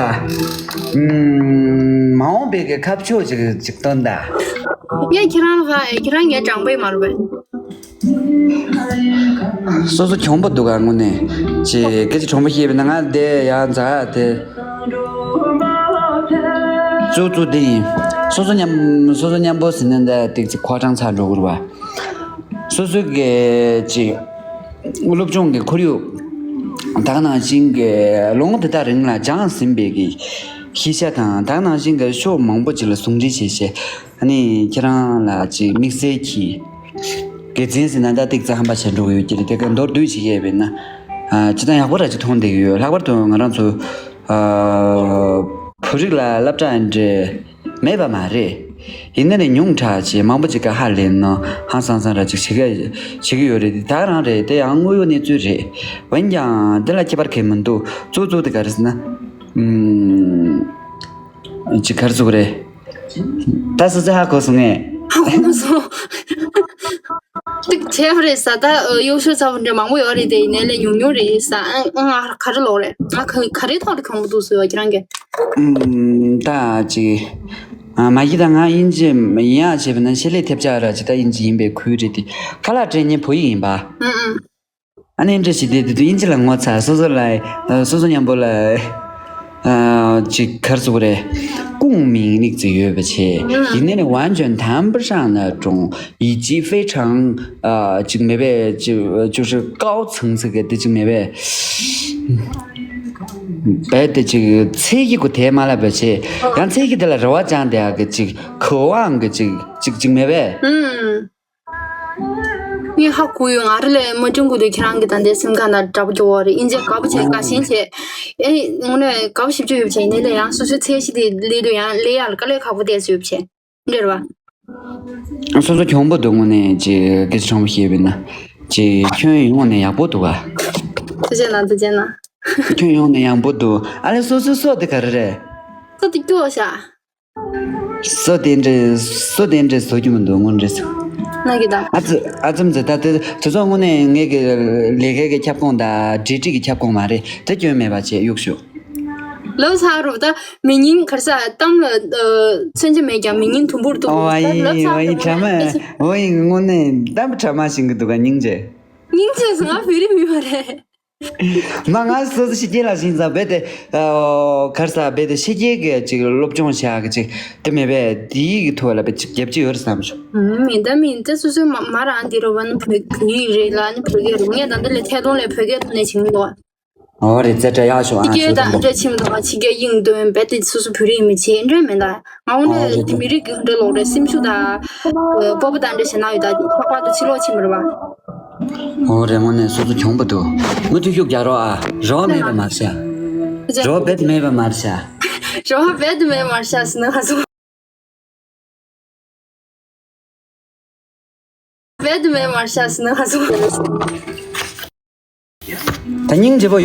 ཨུམ། མ་འོངས་པའི་གི་ཁ་ཕྱོགས་ཅིག་ཅིག་སྟོན་ད། ངས་ཁྱེད་རང་ལ་ཧ་ཨེ། ཁྱེད་རང་ངའི་དྲང་པོའི་མ་རུ་བས། སོ་སོ་གྱོང་པོ་འདུག་ག་དངོས་གནས། ཅེ་སྐད་ཆ་གྲོང་པོ་བཤད་པས་ན་ང་དེ་ཡང་འཛག་དེ། གཙོ་གཙོ་དེ་ཡིན། སོ་སོ་མཉམ་སོ་སོ་མཉམ་པོ་ཟིན་ན་འདི་ཏིག་ཅིག་ཁོ་གྲང་ཚ་འགྲོ་གི་རེད་བ། སོ་སོ་གི་ཅིག་སློབ་སྦྱོང་གི་ཁོར་ཡུག་ད་ག་ནང་བཞིན་གྱི་ལོ་ངོ་དེ་དག་རིང་ལ་སྦྱངས་ཟིན་པའི་གི་ཤེས་བྱ་དང་ད་ག་ནང་བཞིན་གྱི་ཕྱོགས་མང་པོ་ཅིག་ལ་ཟུང་འབྲེལ་བྱས་བྱས། ཨ་ནི་ཁྱེད་རང་ལ་ཅིག་དམིགས་བསལ་གྱི་དགེ་མཚན་ཟེར་ན་ད་ཏིག་ཙ་ཧམ་པ་བྱས་འགྲོ་གི་ཡོད་ཀྱི་རེད། དེ་ག་མདོར་བསྡུས་ཅིག་བཤད་པས་ན། ཨ། ཅི་ལྟར་ཡག་པོ་ར་ཅིག་མཐོང་བསྡད་ཀྱི་ཡོད། ལྷག་པར་དུ་ང་རང་ཚོ། ཨ། བོད་རིགས་ལ་སློབ་གྲྭ་འདྲ་མེད་པ་མ་རེད། ཡིན་ན་ནི་ཉུང་དྲགས་ཅིག་མང་པོ་ཅིག་ག་ཧ་ལས་ན་ཧང་སང་སང་ར་ཅིག་བྱེད་ཀ་བྱེད་ཀྱི་ཡོད་རེད། དེ་ད་རང་རེད། དེ་ཡང་དངོས་ཡོད་གནས་ཚུལ་རེད། འོན་ཀྱང་འདི་ལ་ཁྱད་པར་གང་མི་འདུག་གཙོ་གཙོ་དེ་ག་རེ་ཟེར་ན། ཨུམ། ཅིག་ག་རེ་ཟེར་དགོས་རེད། ད་སོ་སོ་ཧ་གོ་སོང་ངས། ཧ་གོ་མ་སོང་། ཏིག་བྱས་པ་རེད་ས། ད་ཨ། གཡོག་ཤོས་ཚ་བོ་འདྲ་མང་པོ་ཡོད་རེད་དེ། ཡིན་ནའི་ལས་ཉུང་ཉུང་རེད་ས། ཨ། ང་ག་རེ་ལོག་རེད། ང་ག་ག་རེ་ཐོག་ལ་གང་པོ་འདུག་ཟེར་བ་ཁྱེད་རང་གིས། ཨུམ། ད་ཅིག་ཨ། མ་གཞི་ད་ང་དབྱིན་ཇི་ཡིན་ཡག་བྱས་པ་ན་ཆེད་ལས་ཐེབས་ཆག་ར་ཅིག་ད་དབྱིན་ཇི་ཡིན་པའི་ཁུལ་རེད་དེ། ཁ་ལག་སྤྲད་མཁན་བོད་ཡིག་ཡིན་པ། ཨུ་ཨུ། ཨ་ནི་འདྲ་ཞིག་དེ་དེ་དུས་དབྱིན་ཇི་ལ་ངོ་ཚ། སོ་སོ་ལ་ཨ། སོ་སོ་མཉམ་པོ་ལ་ཨ། ཅིག་ག་རེ་ཟེར་དགོས་རེད། 共鸣力 ཅིག་ཡོད་པ་བྱས། ཡིན་ནའི་ནི་完全谈不上那种 语气非常 ཨ། ཅིག་མེད་པའི་ཅིག 就是高层次 གི་དེ་ཅིག་མེད་པས། རྦད་དེ་ཅིག་ཚད་གཞི་གོ་དེ་མ་ལབ་པ་བྱས། ཡང་ཚད་གཞི་དེ་ལ་རེ་བ་བཅངས་དེ་ཡག་གི་ཅིག 渴望 གི་ཅིག་ཅིག་ཅིག་མེད་པས། ངས་ཧ་གོ་ཡོད། ང་རང་ལས་མ་བྱུང་གི་དུས་ཁྱེད་རང་གི་ད་ལྟའི་སེམས་ཁ་ན་འདྲ་པོ་སྐྱོ་བོ་རེད། ཨིན་ཇི་དགའ་པོ་བྱས། དགའ་ཞེན་བྱས། ཨེ། དངོས་གནས་དགའ་པོ་ཞེ་པོ་ཅིག་ཡོད་པ་བྱས། ཡིན་ནའི་ལས་ཡང་སོ་སོའི་ཚད་གཞི་དེ་སླེབས་དུས་ཡང་སླེབས་ཡག་ལ་དཀའ་ལས་ཁག་པོ་བསྡད་ཡོད་པ་བྱས། འདྲ་བ། སོ་སོ་གྱོང་པོ་འདུག་དངོས་གནས་ཅིག་སྐད་ཆ་ཆུང་པོ་བཤད་པས་ན། ཅིག་ཁྱོན་ཡོངས་ནས་ཡག་པོ་འདུག་ག་ཐུགས་རྗེ་གནང་། ཐུགས་རྗེ་གནང་། ཁྱོན་ཡོངས་ནས་ཡག་པོ་འདུག་ཨ་ལས་སོ་སོའི་སོ་དེ་ག་རེ་རེད། སོ་དེ་སྐྱོ་ཤ། སོ་དེ་འདྲ་སོ་དེ་འདྲ་བཟོ་རྒྱུ་མི་འདུག་དངོས་འབྲེལ་སོ། ང་གི་ད། ཨ་ཙི་ཨ་ཙམ་ཙི་ད་དེ་དེ་ཚོ་དངོས་གནས་ངེད་ཀྱི་ལས་ཀའི་གི་ཁྱབ་ཁོངས་དང་འབྲེལ་འདྲིས་ཀྱི་ཁྱབ་ཁོངས་མ་རེད། དེ་སྐྱོན་མེད་པ་བྱས་གཡུག་ཞུ། ལོ་ཚ་རུ་ད་མི་སྙིང་གར་ས་གཏམ་ལ་མཚོན་ཆ་མེད་ཀྱང་མི་སྙིང་དུམ་བུར་གཏུབ། ཨོ་ཨ་ཡི་ཨོ་ཡི་དྲ་མ་ཨོ་ཡི་དངོས་གནས་གཏམ་དྲ་མ་ཤིང་གི་འདུག་ག་སྙིང་རྗེ། སྙིང་རྗེ་སོང་། ང་བོད་རིགས་མིན་པ་རེད། མ་ང་སོ་སོ་ཕྱི་རྒྱལ་ལ་ཕྱིན་ཙང་རྦད་དེ་གར་ས་རྦད་དེ་ཕྱི་རྒྱལ་གྱི་ཅིག་སློབ་སྦྱོང་བྱ་གི་ཅིག་དེ་མེད་པས། དེའི་གི་ཐོག་ལ་རྦད་ཅིག་རྒྱབ་ཀྱི་ཡོད་རེད་བསམ་བྱུང་། ཨུམ། མི་འདྲ་མི་འདྲ། སོ་སོའི་མ་མ་རང་འདི་རུ་བ་ནི་བོད་བོད་ཡིག་རེད་ལ་ནི་བོད་སྐད་རུ་ངས་ད་འདི་ལས་ཐད་གཏོང་ལས་བོད་སྐད་ཐོག་ནས་བྱིན་གོ། ཨོ་རེད། རྩེ་གྲ་ཡག་ཤོག་ཨ། ཨ་ཁེ་ཤོག་དང་། འདྲ་ཆེན་པོ་དང་། ཕྱི་རྒྱལ་དབྱིངས་སྟོན་རྦད་དེ་སོ་སོ་བོད་རིགས་མི་བྱེད་འདྲ་མེད་ད། ང་འོ་ནས་འདི་མི་རིགས་ཀྱི་འདྲ་ལོག་རེད། སེམས་ཤུགས་དང་སྤོབས་པ་དང་འདྲ་ཞེ་ན་ཡོད་ད། ལྷག་པར་དུ་ཕྱི་ལོགས་ཕྱིན་པ་རེད་བ། ཨོ་རེད། དངོས་གནས་སོ་སོ་གྱོང་པོ་འདུག་མུ་མཐུད་ཤུགས་རྒྱག་རོགས་ཨ། རེ་བ་མེད་པ་མ་བྱ། རེ་བ་རྦད་དེ་མེད་པ་མ་བྱ། རེ་བ་རྦད་དེ་མེད་པ་མ་བྱ་ཟེར་ན་ཁ་སོ། རྦད་དེ་མེད་པ་མ་བྱ་ཟེར་ན་ཁ་སོ། ད་སྙིང་རྗེ་པོ་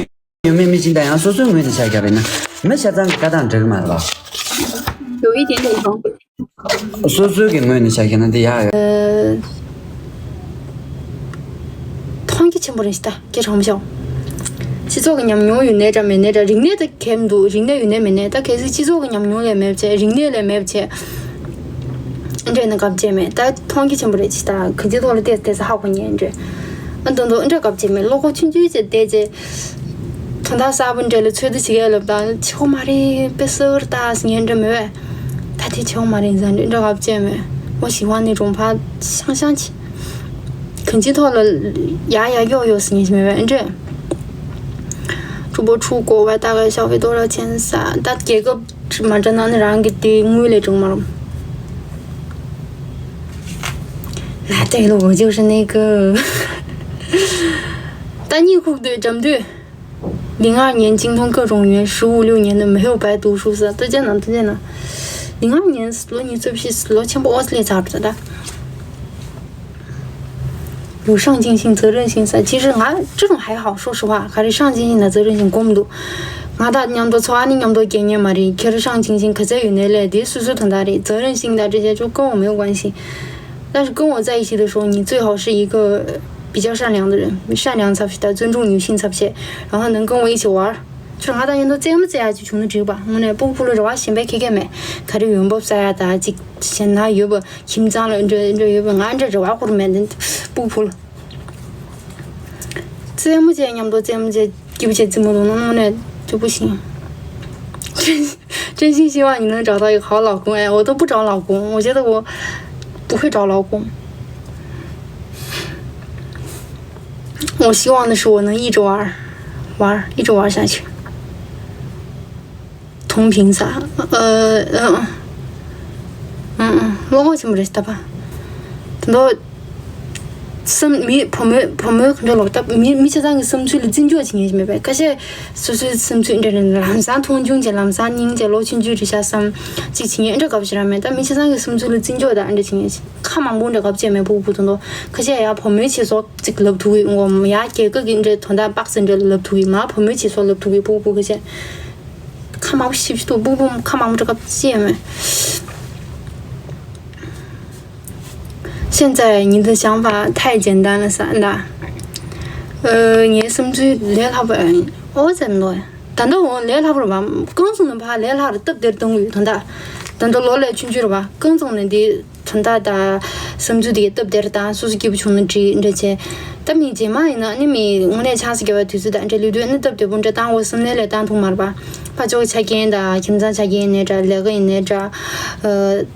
ཡོད་མེད་མི་ཤེས། ད་ཡང་སོ་སོའི་ངོས་ནས་ཆ་རྒྱག་པ་ཡིན་ན་མི་ཆ་ཚང་གི་ལྟ་སྟངས་འགྲིག་གི་མ་རེད་པ། ཡོད་ཡིན་དེ་འདྲ་ཡིན། སོ་སོའི་གི་ངོས་ནས་ཆ་བཞག་ན་འདི་ཡག་ཡོད། ཨ། མཐོང་རྒྱ་ཆེན་པོ་རེད་ཤག་ད། སྐད་གྲགས་མོ་ཤོག་སྤྱི་ཚོགས་ཀྱི་ཉམས་མྱོང་ཡོད་ནའི་འདྲ་མེད་ནའི་འདྲ། རིག་གནས་དེ་གལ་མི་འདུག་རིག་གནས་ཡོད་ནའི་མེད་ནའི། ད་གལ་སྲིད་སྤྱི་ཚོགས་ཀྱི་ཉམས་མྱོང་ལས་མེད་བྱས། རིག་གནས་ལས་མེད་བྱས། འདྲ་ནི་གབ་བྱས་མེད། ད་མཐོང་རྒྱ་ཆེན་པོ་རེད་ཤག་ད། ག་ཚོད་ཐོག་ལ་བལྟས་བལྟས་ས་ཧ་གོ་ཉན་འདྲ། ཨ། འདི་འདུག་འདྲ་གབ་བྱས་མེད། བློ་ཁོག་ཆུང་ཆུང་བྱས་བལྟས་བྱས། དོན་དག་གསར་པ་འདྲ་ལ་ཚོད་ལྟ་བྱེད་ཀྱི་ལབ་དང་། ཆོག་མ་རེད། དཔེ་སྲོལ་ལྟ་ཟེར་ངན་འདྲ་མེད་པས། ད་དེ་ཆོག་མ་རེད་ཟེར་འདྲ་འདྲ་གབ་བྱས་མེད། འོ་ཞི་བ་ནི་རུང་ཕ་ཤང་ཤང་ཆི། གང་ཅི་ཐོག་ལ་ཡ་ཡ་ཡོ་ཡོ་ཟེར་ངན་ཞིག་མེད་པས་འདྲ། 主播出国外大概消费多少钱 ས། ད་རྒྱལ་ཁབ་མ་འདྲ་ན་ནི་རང་གི་དེ་དངུལ་ལས་གྲུང་མ་རུང་། 那对了，我就是那个。 ད་གཉིད་ཁུག་དུས་འགྲམ་དུས། 零二年精通各种语言，十五六年的没有白读书 ས། ད་ཅི་ན་ད་ཅི་ན། 零二年 ལོ་ཉི་ཤུ་རྩ་བཞི། ལོ་ཆེན་པོ་ཨོ་སི་ལེ་ཚར་འགྲོ་ད། 有上进心、责任心 ས། 其实 ང་这种还好，说实话。 ག་རེ་上进心 དང་责任心 གོམས་འདུག་ང་དང་མཉམ་དུ་འཚོ་བ་ནི་མཉམ་དུ་སྐྱེལ་མཁན་མ་རེད། ཁྱེད་རང་上进心 ག་ཚད་ཡོད་ནའི་ལས་དེ་སོ་སོའི་དོན་དག་རེད། 责任心 དང་这些就跟我没有关系。 但是跟我在一起的时候，你最好是一个比较善良的人，善良 ཚབ་ཞིག་དང་尊重女性 ཚབ་བྱས། 然后能跟我一起玩儿。 ཁྱོད་ང་དང་མཉམ་དུ་རྩེད་མོ་རྩེ་ཡག་ཅིག་བྱུང་ན་འགྲིག་པ། དངོས་གནས་སྤུ་གུ་ཕྲུག་ལ་རེ་བ་གཞན་པའི་ཁེ་ཁེ་མེད། ག་རེ་ཡོང་འབབ་བསགས་ཡག་དང་ཅིག་གཞན་ན་ཡོད་པ། ཁྱིམ་ཚང་ལ་འདྲ་འདྲ་ཡོད་པ། ང་འདྲ་རེ་བ་ཁུར་མེད་དེ་སྤུ་གུ་ཕྲུག་ལ། རྩེད་མོ་བྱས། མཉམ་དུ་རྩེད་མོ་བྱས། སྐྱིད་པོ་བྱས་རྩེད་མོ་རུང་ན་དངོས་གནས་སྐྱིད་པོ་ཞིག 真心希望你能找到一个好老公。 ཨེ། 我都不找老公， 我觉得我不会找老公。 我希望的是我能一直玩儿，玩儿，一直玩儿下去。 同频 ས། ཨ། ཨ། ཨ། ཨ། བློ་ཁོག་ཆེན་པོ་རེད་ད་པ། དེ་འདྲ། བསམ། མི་བུ་མོའི་བུ་མོའི་ག་འདྲ་ལོག་ད། མི་མི་ཆ་ཚང་གི་བསམ་ཚུལ་ལ་བརྩི་འཇོག་བྱེད་མཁན་ཞིག་མེད་པས། ཁ་ཤས་སོ་སོའི་བསམ་ཚུལ་འདྲ་ལམ་སང་མཐོང་ཆུང་བྱས། ལམ་སང་སྙིང་རྗེ། ལོ་ཆུང་ཆུང་རེད་ཤག་བསམ་ཅིག་བྱེད་མཁན་འདྲ་ག་བ་ཞིག་རང་མེད། ད་མི་ཆ་ཚང་གི་བསམ་ཚུལ་ལ་བརྩི་འཇོག་དང་འདྲ་བྱེད་མཁན་ཞིག་ཁ་མང་པོ་འདྲ་ག་བ་བྱས་མེད། སྤུ་གུ་དེ་འདྲ། ཁ་ཤས་ཡ་བུ་མོའི་བྱེད་སོགས་ཅིག་ལབ་ཐུབ་ཀྱི་ངོ་། ཡ་རྒྱལ་ཁབ་ཀྱི་འདྲ་དོན་དག་དཔག་ཚད་འདྲ་ལབ་ཐུབ་ཀྱི། མ་བུ་མོའི་བྱེད་སོགས་ལབ་ཐུབ་ཀྱི་སྤུ་གུ་ཁ་ཤས། ཁ་མང་པོ་ཞིབ་ཞིབ་ཏུ་སྤུ་གུ་ཁ་མང་པོ་འདྲ་ག་བ་བྱས་མེད། 现在你的想法太简单了 ས། ད། ཨ། ངའི་བསམ་ཚུལ་ལས་སླ་པོ། ཨོ་ཙམ་ནོ། ད་ལྟ་འོ་ལས་སླ་པོ་རེད་པ། རྐང་བཙུགས་ནས་ཕར་ལས་སླ་རུ་སྟབས་བདེར་གཏོང་གི་ཡོད། ད་ལྟ། ད་ལྟ་ལོ་ལས་ཆུང་ཆུང་རེད་པ། རྐང་བཙུགས་ནས་འདི་དོན་དག་དང་བསམ་ཚུལ་དེ་གའི་སྟབས་བདེར་བཏང་། སོ་སོ་སྐྱིད་པོ་བྱུང་ན་འགྲིག་འདྲ་བྱས། ད་མི་རྗེས་མ་ཡིན་ན་ནི་མི་དངོས་གནས་ཆང་ས་རྒྱག་པའི་དུས་ཚོད་དང་འདྲ་ལུས་དུས་ནི་སྟབས་བདེ་པོ་འདྲ་བཏང་། འོ་བསམ་ནས་ལས་བཏང་ཐུབ་མ་རེད་པ། ཕར་ཕྱོགས་ཆ་རྐྱེན་དང་། ཁྱིམ་ཚང་ཆ་རྐྱེན་ཡིན་ནའི་འདྲ། ལས་ཀ་ཡིན་ནའི་འདྲ། ཨ།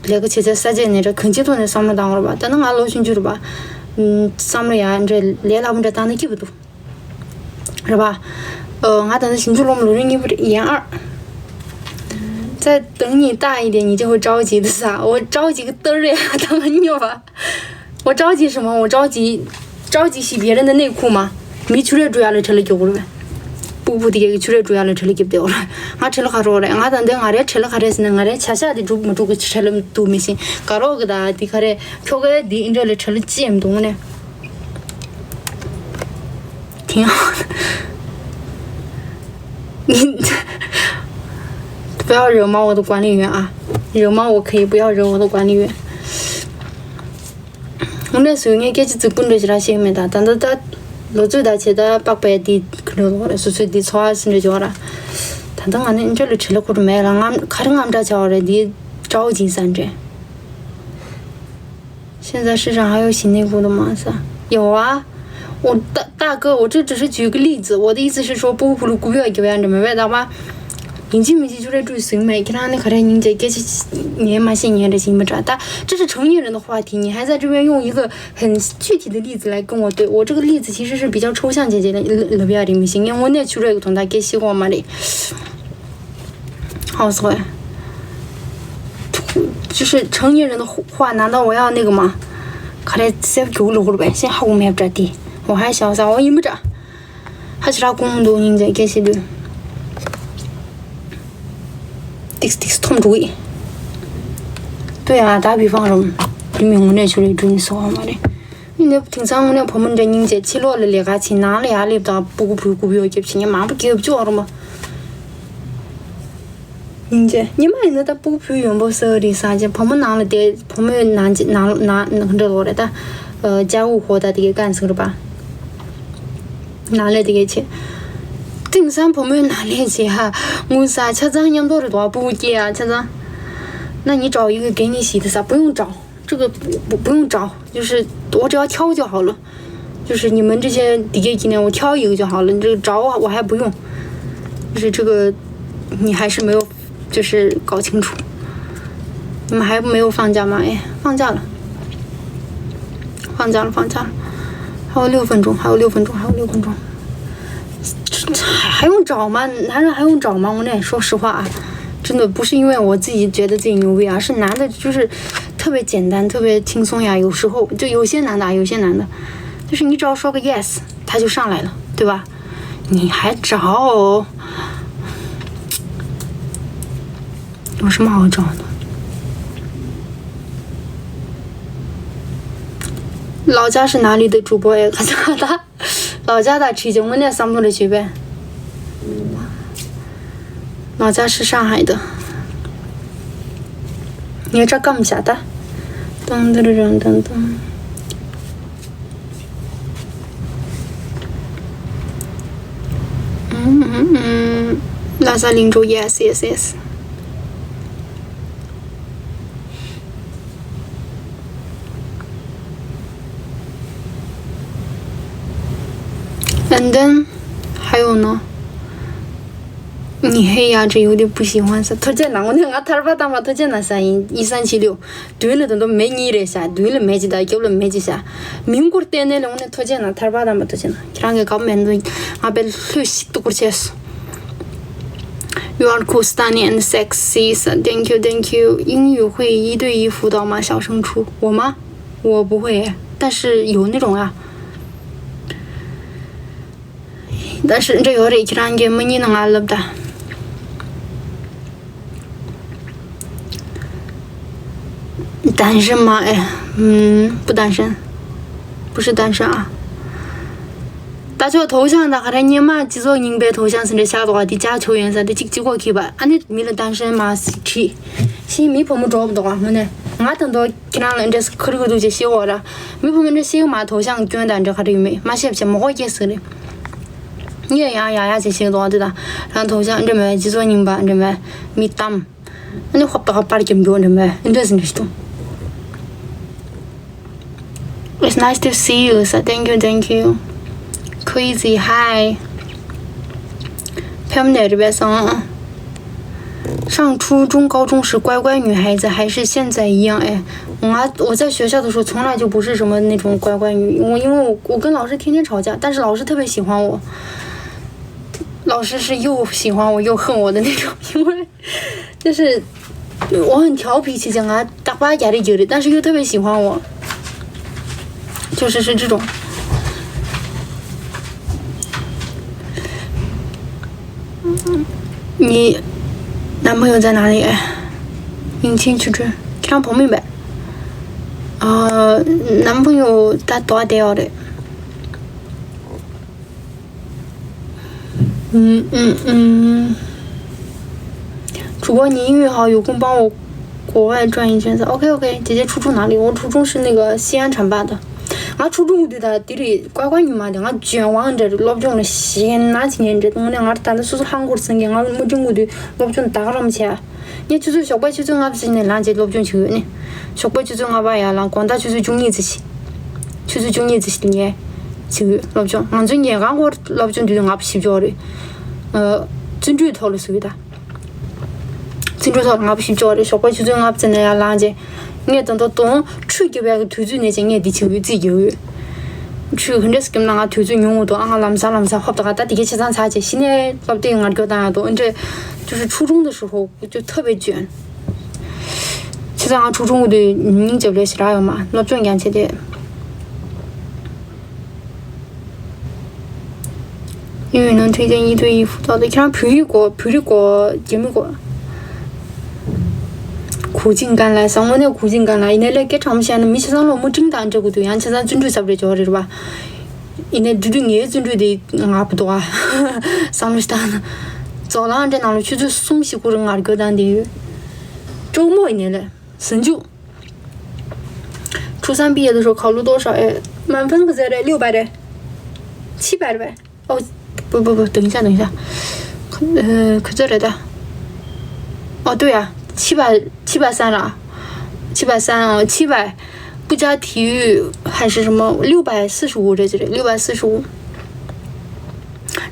ལས་ཀ་བྱེད་སའི་ས་ཆ་ཡིན་ནའི་འདྲ། གང་ཅིའི་ཐོག་ནས་བསམ་བློ་བཏང་དགོས་རེད་པ། ད་ནི་ང་ལོ་ཆུང་ཆུང་རེད་པ། ཨུམ། བསམ་བློ་ཡ་འདྲ་ལས་སླ་པོ་འདྲ་བཏང་ན་སྐྱིད་པོ་འདུག་རེད་པ། ཨ། ང་ད་ལྟ་ཞིབ་འཇུག་སློབ་མ་ལོ་རིམ་གཉིས་པ་རེད། 研二。 在等你大一点，你就会着急的 ས། 我着急个嘚儿呀，他们尿吧。 我着急什么？我着急，着急洗别人的内裤吗？ མི་ཆུ་རས་བཀྲུ་ཡག་ལ་བྲེལ་བ་རྒྱག་གི་རེད་པས། སྤུ་གུ་དེ་གའི་ཆུ་རས་བཀྲུ་ཡག་ལ་བྲེལ་བ་རྒྱབ་བསྡད་ཡོད་རེད། ང་བྲེལ་བ་ག་རེ་རེད། ང་ད་ལྟ་ང་རའི་བྲེལ་བ་ག་རེ་ཟེར་ན། ང་རའི་བྱ་གཞག་དེ་འགྲུབ་མི་འགྲུབ་ཀྱི་བྲེལ་བ་འདུག་མི་ཤེས། དགའ་རོགས་ཀྱི་ད་དེ་ག་རེ། ཁྱོ་གའི་དེ་འདྲ་ལ་བྲེལ་བ་ཅི་ཡང་མི་འདུག་ནས། དེང་། 不要惹毛我的管理员啊，惹毛我可以，不要惹我的管理员。 དངོས་གནས་སུ་ངས་སྐད་ཆ་རྫིག་པོ་འདྲ་ཞིག་ར་བཤད་མེད་ད། ད་ལྟ་ད་ལོ་ཚོད་ད་བྱས་ད་པགས་པའི་འདི་ག་འདྲ་ལོག་རེད། སོ་སོའི་འདི་འཚོ་བ་སུ་འདྲ་འཇོག་ར། ད་ལྟ་ང་ནི་འདྲ་ལ་བྲེལ་བ་ཁུར་མེད་ལ། ང་ག་རེ་དངངས་སྐྲག་བྱ་བ་རེད། འདི་ཀྲའོ་ཅིན་ས་འདྲ། 现在市场还有洗内裤的吗 ས། 有啊。我大大哥，我这只是举个例子，我的意思是说，不不不要给别人怎么办，大妈。年纪没记出来注意行没？看你可能年纪给年嘛些年的行不着，但这是成年人的话题，你还在这边用一个很具体的例子来跟我对，我这个例子其实是比较抽象，姐姐的，不要这么行，因为我那出来有同大给洗过嘛的。好说呀，就是成年人的话，难道我要那个吗？看来再给我录会儿呗，先好我们也不着地，我还想啥，我也不着。 ཧ་ཅང་ར་ཀུང་འདུག་སྙིང་རྗེ་སྐད་ཆ་འདུག་ཏིག་ཏིག་ཐོམ་འགྲོ་གི། ལྟོས་ཡ་ད་བི་ཕང་རུམ། དེ་མི་དངོས་གནས་ཆུ་རེ་འགྲོ་ནི་སོགས་མ་རེད། ཡིན་ནའི་དེང་སང་དངོས་གནས་བུ་མོ་འདྲ་སྙིང་རྗེ། ཕྱི་ལོགས་ལ་ལས་ཀ་བྱེད། ནང་ལ་ཡར་སླེབས་དང་སྤུ་གུ་བུ་གུ་བུ་ཡོ་རྒྱབ་བྱེད་མཁན་མང་པོ་རྒྱབ་བཅུག་རུམ། སྙིང་རྗེ། ཉི་མ་ཡིན་ན་ད་སྤུ་གུ་བུ་ཡོན་པོ་ས་རེད་ས་ཅན། བུ་མོ་ནང་ལ་བསྡད། བུ་མོའི་ནང་ནང་ནང་ནང་འདྲ་ལོ་རེད་ད། ཨ་ཅ་འུ་ཧོ་ད་དེ་གའི་ཀན་སུ་རེད་པ། ནང་ལས་དེ་གའི་ཆེ། དེང་སང་བུ་མོའི་ནང་ལས་བྱེད་ཧ། ངུ་ས་ཆ་ཚང་མཉམ་དུ་རེད་དོ། སྤུ་གུ་སྐྱེ་ཡ་ཆ་ཚང་། ན་ཉི་ཀྲའོ་ཡི་གེ་གེ་ནི་ཞིག་དེ་ས་不用找。这个不不用找，就是我只要挑就好了。 就是你们这些 D J 今天我挑一个就好了，这个找我我还不用，就是这个你还是没有就是搞清楚，你们还没有放假吗？哎，放假了，放假了，放假了，还有六分钟，还有六分钟，还有六分钟，还还用找吗？男人还用找吗？我那说实话啊，真的不是因为我自己觉得自己牛逼，而是男的就是特别简单，特别轻松呀。有时候就有些男的啊，有些男的。 就是你只要说个 yes，他就上来了，对吧？你还找？有什么好找的？老家是哪里的主播呀？老家的曲江，我那三步的随便。老家是上海的。你这干啥的？噔噔噔噔噔。 拉萨、林州，yes yes yes。And then 还有呢？你黑牙这有点不喜欢啥？推荐哪？我那俺塔尔巴大妈推荐哪啥？一三七六。 མདུན་ལ་ད་དུང་མེ་གཉིས་རེད་ཤག་མདུན་ལ་མེ་གཅིག་དང་རྒྱབ་ལ་མེ་གཅིག་ཤག་མིང་བསྐུར་བལྟས་ནས་ལོང་ནས་ཐོ་ཅན་ན་ཐར་པ་དང་མ་ཐོ་ཅན་ན་ཁྱེད་རང་གི་གབ་མེད་འདུག་ང་དཔེ་ལྷོད་ཤིག་ཏུ་བསྐུར་བྱས་སོ། You are cool, stunning and sexy. Thank you, thank you. 英语会一对一辅导吗？小升初，我吗？我不会，但是有那种啊。但是这有点 ཁྱེད་རང་གི་མི་ཉིད་ནང་ང་ལབ་ད། 单身吗？哎，嗯，不单身，不是单身啊。ད་ཆོག་头像ད་ག་རེ་སྔོན་མ་སྤྱི་ཚོགས་རྙིང་པའི་头像ཟིན་རེ་ཤག་ཏོག་དེ་ཅག་ཆོག་ཡོན་ས་དེ་གཅིག་གཅིག་གོ་ཁྱི་པ་ཨ་ནི་མི་ལ་单身吗་ཟེར་དྲིས། ཤི་མི་བུ་མོ་འགྲོ་བ་འདུག་ཨ་ངོ་ནས་ང་ད་འདོ་ཁྱེད་རང་ལ་འདྲེས་ཁུར་གི་འདུག་ཅེས་ཤེས་འོ་ར། མི་བུ་མོ་འདྲ་ཤེས་མ་头像སྐྱོན་དང་འདྲ་ག་རེ་ཡོད་མེད་མ་ཤེས་བྱས་མོ་གོ་སྐྱེས་ཟིན་རེ། ངས་ཡང་ཡང་ཡང་བྱས་ཤེས་འདུག་ཨ་དེ་དང་རང་头像འདྲ་མེད་སྤྱི་ཚོགས་རྙིང་པ་འདྲ་མེད་མི་གཏམ། ཨ་ནི་ཧོབ་ཏག་པར་རྒྱབ་འགྱོ་འདྲ་མེད་འདྲ་ཟིན་རེ་ཤི་ཏུ། It's nice to see you. So thank you, thank you. Crazy, hi. 朋友们，这边上。上初中、高中时乖乖女孩子，还是现在一样？哎，我我在学校的时候从来就不是什么那种乖乖女，我因为我我跟老师天天吵架，但是老师特别喜欢我。老师是又喜欢我又恨我的那种，因为就是我很调皮，其实啊，大巴压力有点，但是又特别喜欢我，就是是这种。你男朋友在哪里？迎亲去追，看朋友呗。呃，男朋友他多少点要的？ 嗯嗯嗯。主播，你英语好，有空帮我国外转一圈子。OK OK，姐姐初中哪里？我初中是那个西安浐灞的。ང་初中དུས་ད་དེ་རེད་ཀ་ཀ་ཉི་མ་དེ་ང་ལྗོན་དབང་འདྲ་རེད། སློབ་སྦྱོང་ལ་ཞེན་ན་ཅི་ཉན་འདྲ་གཏོང་ནས་ང་ད་ལྟ་སོ་སོ་ཧང་གོར་སེང་གི་ང་མུ་ཏིང་གུ་དུས་སློབ་སྦྱོང་ད་ག་རམ་བྱས། ངས་ཆུ་ཚོད་ཞོགས་པ་ཆུ་ཚོད་ལྔ་བཅུ་ནས་ལངས་རྗེས་སློབ་སྦྱོང་བྱེད་ཡོད་ནི། ཞོགས་པ་ཆུ་ཚོད་ལྔ་པ་ཡར་ལངས་དགོང་དག་ཆུ་ཚོད་བཅུ་གཉིས་ཙམ་ཞིག་ཆུ་ཚོད་བཅུ་གཉིས་ཙམ་ཞིག་ངས་ བྱེད་ཡོད་སློབ་སྦྱོང། ང་ཚོའི་ཉལ་ཁང་སྐོར་སློབ་སྦྱོང་དུས་ལྔ་པ་བཞི་བཅུ་རེད། བརྩོན་འགྲུས་ཐོག་ལ་བཟོ་གི་ད། བརྩོན་འགྲུས་ཐོག་ལ་ལྔ་པ་བཞི་བཅུ་རེད། ཞོགས་པ་ཆུ་ཚོད་ལྔ་པ་ཙམ་ནས་ཡར་ལངས་རྗེས། ངས་ད་དུང་དུང་ཁྲུས་རྒྱབ་ཡག་གི་དུས་ཚོད་ནས་ཀྱང་ངས་འདི་བྱེད་ཡོད་རྩིས་རྒྱག་ཡོད། ཁྲུས་ག་འདྲས་སེ་རྒྱབ་ན་ང་དུས་ཚོད་ཉུང་ངུ་འདུག་ཨ། ང་ལམ་སང་ལམ་སང་ཧོབ་ད་ག་ད་དེ་གའི་ཆ་ཚང་ཚར་རྗེས་གཞི་ནས་སློབ་དེབ་ངར་སྐྱོར་བཏང་ཡག་འདུག་ཨ་འདྲས། ཅུ་ཧྲུ་ཁྲུའུ་ཁྲུང་དུ་ཧྲུ་ཧོ་ཅུ་ཐབ་པའི་ཅུན། ཆ་ཚང་ང་ཁྲུའུ་ཁྲུང་དུ་ཉིན་རྒྱབ་ལས་ཞེ་དྲག་ཡོད་མ་སློབ་སྦྱོང་ཀྱང་བྱས་ཏེ། ཡིན་ཡིན་ནང་ཐོས་ཀྱང་ཡིད་དུ་ཡིད་ཧྥུ་ཏག་ཏག་ཁྱེད་རང་བོད་ཡིག་གོ་བོད་རིག་གོ་རྒྱ་མི་གོ་གུ་ཅིང་ཀན་ལ་ས་དངོས་གནས་གུ་ཅིང་ཀན་ལ་ཡིན་ན་ལས་སྐད་གྲགས་མོ་བཤད་ན་མི་ཆ་ཚང་ལོ་མུ་ཀྲིང་དང་འདྲ་གུ་དུ་ཡང་ཆ་ཚང་བརྩོན་འགྲུས་ཟབ་རེ་འཇོག་རེ་རེད་བ། ཡིན་ནའི་དུས་དུས་ངའི་བརྩོན་འགྲུས་དེ་ང་བུ་དོ་བ་བསམ་བློ་ཞིག་བཏང་ན། རྫོགས་ལམ་འདྲ་ནང་ལ་ཆུ་ཚོད་གསུམ་བཞི་ཁུར་ངར་སྐྱོར་བཏང་བསྡད་ཡོད། སྤྲོ་མོ་ཡིན་ནའི་ལས་ཟིན་འཇུག 初三毕业的时候考了多少？哎，满分可在这六百的，七百的呗。哦，不不不，等一下等一下，呃，可在这的。哦，对呀，七百七百三了，七百三哦，七百，不加体育还是什么六百四十五这这里，六百四十五。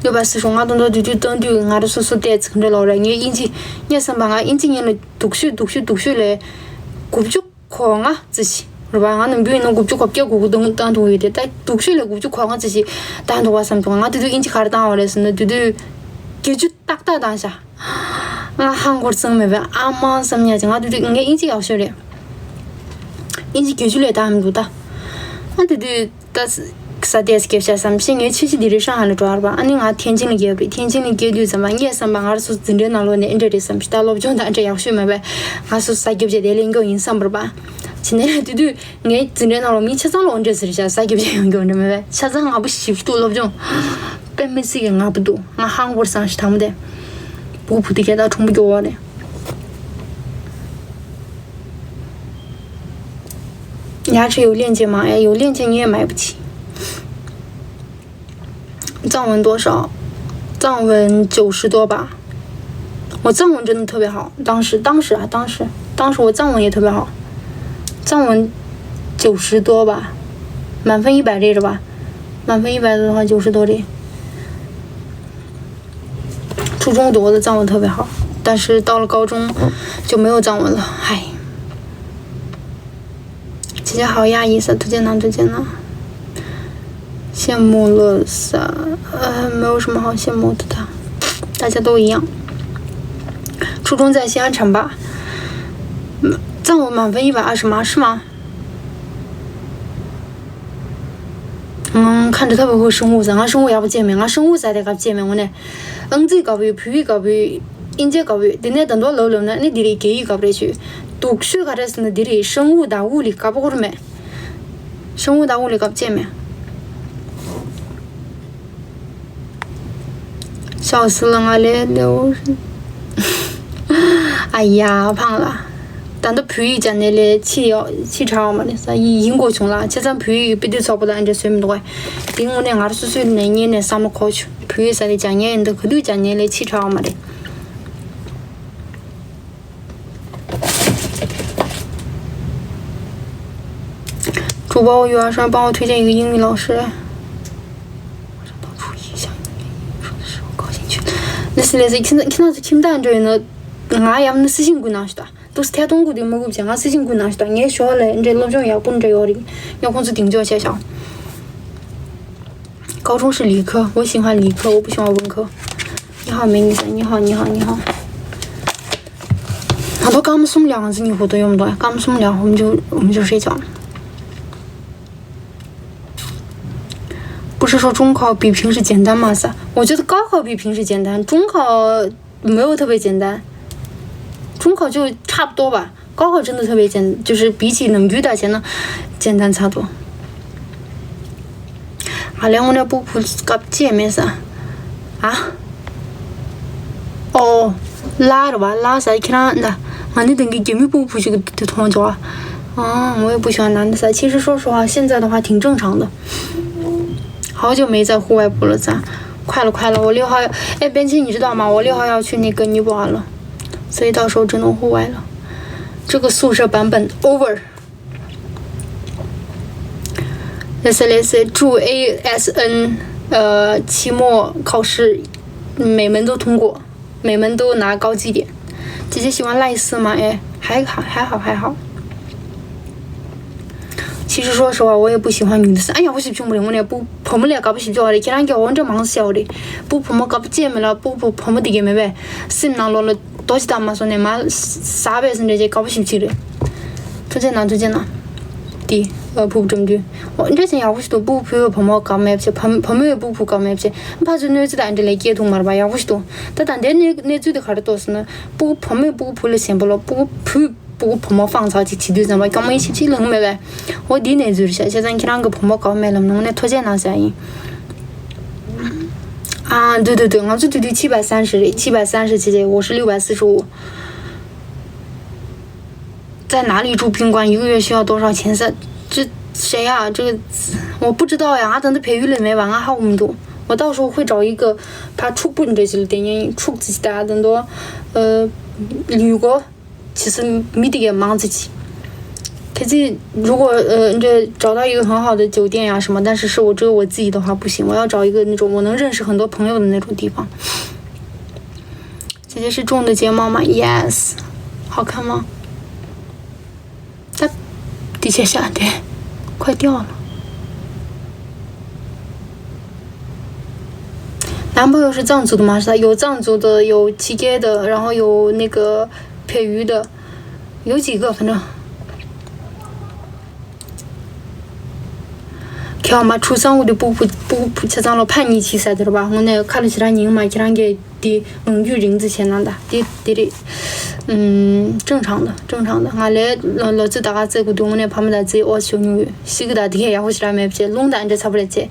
六百四十五，ང་དང་དུ་དུས་དུས་སྟོན་དུས་ང་རང་སོ་སོ་བལྟས་ཚིག་འདྲ་ལོག་རེད། ངའི་དབྱིན་ཇི་ངས་བསམ་པ་ང་དབྱིན་ཇི་ངས་ལ་སྡུག་ཤོས་སྡུག་ཤོས་སྡུག་ཤོས་ལས་དགུ་བཅུ་གོ་ལྔ་ཙི་ཞིག་རེད་པ། ང་ནམ་རྒྱུན་ཡིན་ན་དགུ་བཅུ་གོ་བརྒྱད་དགུ་དགུ་བཏང་བཏང་ཐུབ་ཡོད་དེ། ད་སྡུག་ཤོས་ལས་དགུ་བཅུ་གོ་ལྔ་ཙི་ཞིག་བཏང་ཐུབ་པ་བསམ་བྱུང་། ང་དེ་དུས་དབྱིན་ཇི་ག་རེ་བཏང་བ་རེད་ཟེར་ན་དེ་དུས་བརྒྱད་ཅུ་ཏག་ཏག་བཏང་ཤག་ང་ཧང་གོར་ཚང་མེད་པས་ཨ་མ་བསམ་ཉག་ཅིག་ང་དེ་དུས་ངའི་དབྱིན་ཇི་ཡག་ཤོས་རེད། དབྱིན་ཇི་བརྒྱད་ཅུ་ལས་བཏང་མི་འདུག་ད། ཨ་དེ་དུས། ད་ས་དེས་སྐད་ཆ་བསམ་ཤེས་ངའི་ཆེ་ཆེ་དེ་རིང་ཧྲང་ཧའེ་ལ་འགྲོ་བར་བ། ཨ་ནི་ང་ཐེན་ཅིན་ལ་བརྒྱབ་རེད། ཐེན་ཅིན་ལ་བརྒྱབ་དུས་ཙམ་པ་ངས་བསམ་པ་ང་རང་ཚོ་འཛིན་གྲྭའི་ནང་ལོགས་ནས་ཨེ་འདྲ་རེད་བསམ་ཤེས། ད་སློབ་སྦྱོང་དང་ཨེ་འདྲ་ཡག་ཤོས་མེད་པས་ང་ཚོ་ས་བརྒྱབ་བྱས་དེ་ལེན་རྒྱུ་ཡིན་བསམ་པར་པ། བྱས་ནས་དེ་དུས་ངའི་འཛིན་གྲྭའི་ནང་ལོགས་མི་ཆ་ཚང་ལ་འོ་འདྲ་ཟེར་ཤག་ས་བརྒྱབ་བྱས་ཡོང་རྒྱུ་འདྲ་མེད་པས་ཆ་ཚང་ང་པོ་ཞིབ་ཏུ་སློབ་སྦྱོང་དཔེ་མི་སྲིད་ཀྱི་ང་པོ་འདུག་ང་ཧང་བོར་སང་ཤི་དང་མོ་དེ་བུ་བུ་དེ་གས་ད་གྲུང་པོ་སྐྱོ་བ་རེད། 牙齿有链接吗？哎，有链接你也买不起。藏文多少？藏文九十多吧。我藏文真的特别好，当时当时啊，当时当时我藏文也特别好，藏文九十多吧，满分一百这是吧？满分一百多的话，九十多这。 初中读的藏文特别好，但是到了高中就没有藏文了，唉。姐姐好压抑，啥推荐呢？推荐呢？羡慕了啥？呃，没有什么好羡慕的，大家都一样。初中在西安城吧，藏文满分一百二十吗？是吗？ ང་ཁ་འདྲ་ཐབས་ཧུ་ཧྲུང་ཧུ་ཟ། ང་ཧྲུང་ཧུ་ཡག་པོ་བྱས་མེད། ང་ཧྲུང་ཧུ་ཟ་དེ་དགའ་བྱས་མེད། དངོས་གནས་ཨང་རྩིས་དགའ་པོ་ཡོད། བོད་ཡིག་དགའ་པོ་ཡོད། དབྱིན་ཇི་དགའ་པོ་ཡོད། དེ་ནས་ད་དུང་ལབ་ལབ་ན་ནི་འདི་རེད། རྒྱ་ཡིག་དགའ་པོ་རེད་ཤོད། སྡུག་ཤོས་ག་རེ་ཟེར་ན་འདི་རེད། ཧྲུང་ཧུ་དང་ཧུ་ལི་དགའ་པོ་ཁོ་ར་མེད། ཧྲུང་ཧུ་དང་ཧུ་ལི་དགའ་བྱས་མེད། ཤའོ་སི་ལ་ང་ལས་ལེའུ། ཨ་ཡ་ཕང་ལ། ད་ལྟ་བོད་ཡིག་སྦྱང་ནས་ལས་ཕྱི་ཡོ་ཕྱི་དྲགས་མ་རེད་ས་ཡིན་ཡིན་དགོས་བྱུང་ལ། བྱས་ཙང་བོད་ཡིག་གི་དཔེ་དེབ་ཚོགས་པ་ལ་འདྲ་བཟོས་མི་འདུག་གས། དེ་དངོས་གནས་ང་རང་སོ་སོའི་ནས་ཉན་ནས་བསམ་བློ་འཁོར་བྱུང་། བོད་ཡིག་ས་དེ་སྦྱང་ཉན་ཡིན་འདུག་ག་དུས་སྦྱང་ཉན་ལས་ཕྱི་དྲགས་མ་རེད། 主播，我有人帮我推荐一个英语老师。 ལགས་སོ་ལགས་སོ། ཁྱེད་རང་ཁྱེད་རང་ཚོ་ཁྱིམ་བདག་འགྲོ་ཡོད་ན་ང་ཡང་ན་私信ཀུན་ནང་ཞུ་ད། ཏུ་སི་ཐད་གཏོང་ཀུན་དེ་མ་གུབ་བྱས་ང་私信ཀུན་ནང་ཞུ་ད། ངའི་ཞོར་ལ་འདྲེ་སློབ་སྦྱོང་ཡག་པོ་འདྲ་ཡོད་རེད། ངས་ཁོང་ཚོ་གདེང་འཇོག་བྱས་ཤག 高中是理科，我喜欢理科，我不喜欢文科。你好，美女，你好，你好，你好。 ང་ཚོ་སྐར་མ་གསུམ་ལ་ང་ཚོ་གཉིས་ཧུར་ཐག་ཡོང་མི་འདུག་སྐར་མ་གསུམ་ལ་ཧུམ་ཇུ་ཧུམ་ཇུ་ཧྲེ་ཅང་། 不是说中考比平时简单吗？啥？我觉得高考比平时简单，中考没有特别简单，中考就差不多吧。高考真的特别简，就是比起能遇到前呢，简单差多。ང་ལས་དངོས་གནས་སྤུ་གུ་སྐབས་བཅད་མེད་ས། ཨ། ཨོ། ལ་ར་བ་ལ་ས་ཁྱེད་རང་ད། ང་ནི་དེང་གི་རྒྱ་མི་སྤུ་གུ་ཞིག་དེ་མཐོང་ཆོག་ཨ། ངོ་ཡི་པུ་ཤོ་ན་ནི་ས་其实说实话现在的话挺正常的。好久没在户外跑了，咱快了快了，我六号要，哎，边沁你知道吗？我六号要去那个尼泊尔了，所以到时候只能户外了。这个宿舍版本 over。ལེ་སེ་ལེ་སེ།祝 A S N 呃期末考试每门都通过，每门都拿高绩点。姐姐喜欢赖斯吗？哎，还好，还好，还好。其实说实话，我也不喜欢女的。哎呀，我是穷不灵，我也不，我们俩搞不起这玩意儿，竟然给我这忙笑的，不，我们搞不见没了，不，不，我们的也没呗，是那罗了，多少大嘛，说那嘛，啥呗，是这些搞不起去的。推荐呢，推荐呢。 དེ། ཨ། ཕུ་བོ་གྲུབ་འབྲས། འོ། འདྲ་ཅན་ཡག་པོ་ཞིག་འདུག་སྤུ་གུ་བུ་བུ་མོ་གབ་མེད་བྱས། བུ་བུ་མོས་སྤུ་གུ་བུ་གབ་མེད་བྱས། ཕ་ཚོས་གནོད་འཚེ་དང་འདྲ་ལས་སྐྱེས་ཐུབ་མ་རེད་པ། ཡག་པོ་ཞིག་འདུག་ད་ད་ལྟའི་གནས་གནས་ཚུལ་དེ་ག་རེ་འདུག་ཟེར་ན། སྤུ་གུ་བུ་མོས་སྤུ་གུ་བུ་ལ་ཞེན་པ་ལ། སྤུ་གུ་བུས་སྤུ་གུ་བུ་མོ་དཔང་རྟགས་ཅིག་བྱེད་དུས་ཙམ་པ་སྐྱོ་མོ་ཡིན་ཞིག་ཅིག་ལངས་མེད་པས། འོ། འདིའི་གནས་ཚུལ་རེད་ཤག་བྱས་ཙང་ཁྱེད་རང་གི་བུ་མོ་གབ་མེད་ལབ་ན་ངས་ཐུགས་རྗེ་གནང་ཟེར་ཡ་ཡིན། ཨ། འདུག་འདུག་འདུག་ང་ཚོ་དུས་དུས七百三十རེད། 七百三十 བྱས་བྱས། 五十六百四十五。 在哪里住宾馆？一个月需要多少钱？这这谁呀？这个我不知道呀，俺等都培育了没完，俺还不懂。我到时候会找一个他出不你这些的，出自己的，等到呃旅游，其实没得也忙自己。可是如果呃这找到一个很好的酒店呀什么，但是是我只有我自己的话不行，我要找一个那种我能认识很多朋友的那种地方。 姐姐是种的睫毛吗？Yes。 好看吗？它的确下的快掉了。 男朋友是藏族的吗？是他有藏族的，有期间的，然后有那个培育的，有几个，反正 ཁྱེད་མ་ཁྲུ་སང་འུ་དེ་སྤུ་གུ་སྤུ་གུ་ཆ་ཚང་ལ་ཕ་གཉིས་ཆིག་ས་དེ་རེད་པ། དངོས་གནས་ཁ་ལ་ཞེ་དྲག་ཉན་མ། ཁྱེད་རང་གིས་དེ་ངང་རྒྱུད་རིང་འཛིན་བྱས་ན་ད་དེ་དེ་རེད། ཨུམ། 正常的，正常的། ང་ལས་ལོ་ལོ་ཚོད་ད་ག་ཚད་དགོས་འདུག་དངོས་གནས་ཕ་མ་དང་རྩེ་ཨོ་ཞུ་མྱོང་ཡོད། ཤི་གི་ད་དེ་གས་ཡག་པོ་ཞེ་དྲག་མེད་བྱས། རླུང་དང་འདྲ་ཚ་པོ་རེད་བྱས།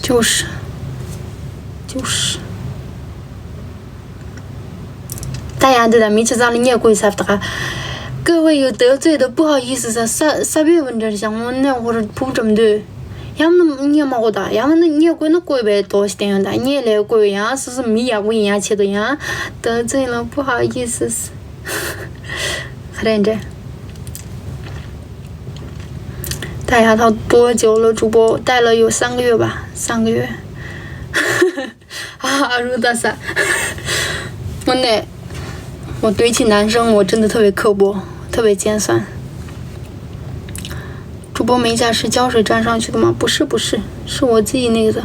就是就是 ད་ཡང་འདི་དང་མི་ཆ་ཚང་ལ་བརྙས་བཀོད་ཟེར་ད་ག 各位有得罪的，不好意思，ས་ས་ས་བོད་བུ་འདྲ་ཞང་མོ་ནས་ཧོར་ཕུག་འགྲམ་འདོད། ཡང་ན་བརྙས་མ་གོ་ད། ཡང་ན་བརྙས་བཀོད་ན་བཀོད་པའི་དོགས་ཤིག་བསྟན་ཡོང་ད། བརྙས་ལས་བཀོད་ཡང་སོ་སོ་མི་ཡག་པོ་ཡིན་ཡང་ཆེད་དུ་ཡང་། 得罪了，不好意思། 可怜着。大牙套多久了？主播戴了有三个月吧，三个月。啊，阿如大嫂，我那，我对起男生我真的特别刻薄，特别尖酸。主播美甲是胶水粘上去的吗？不是，不是，是我自己那个的。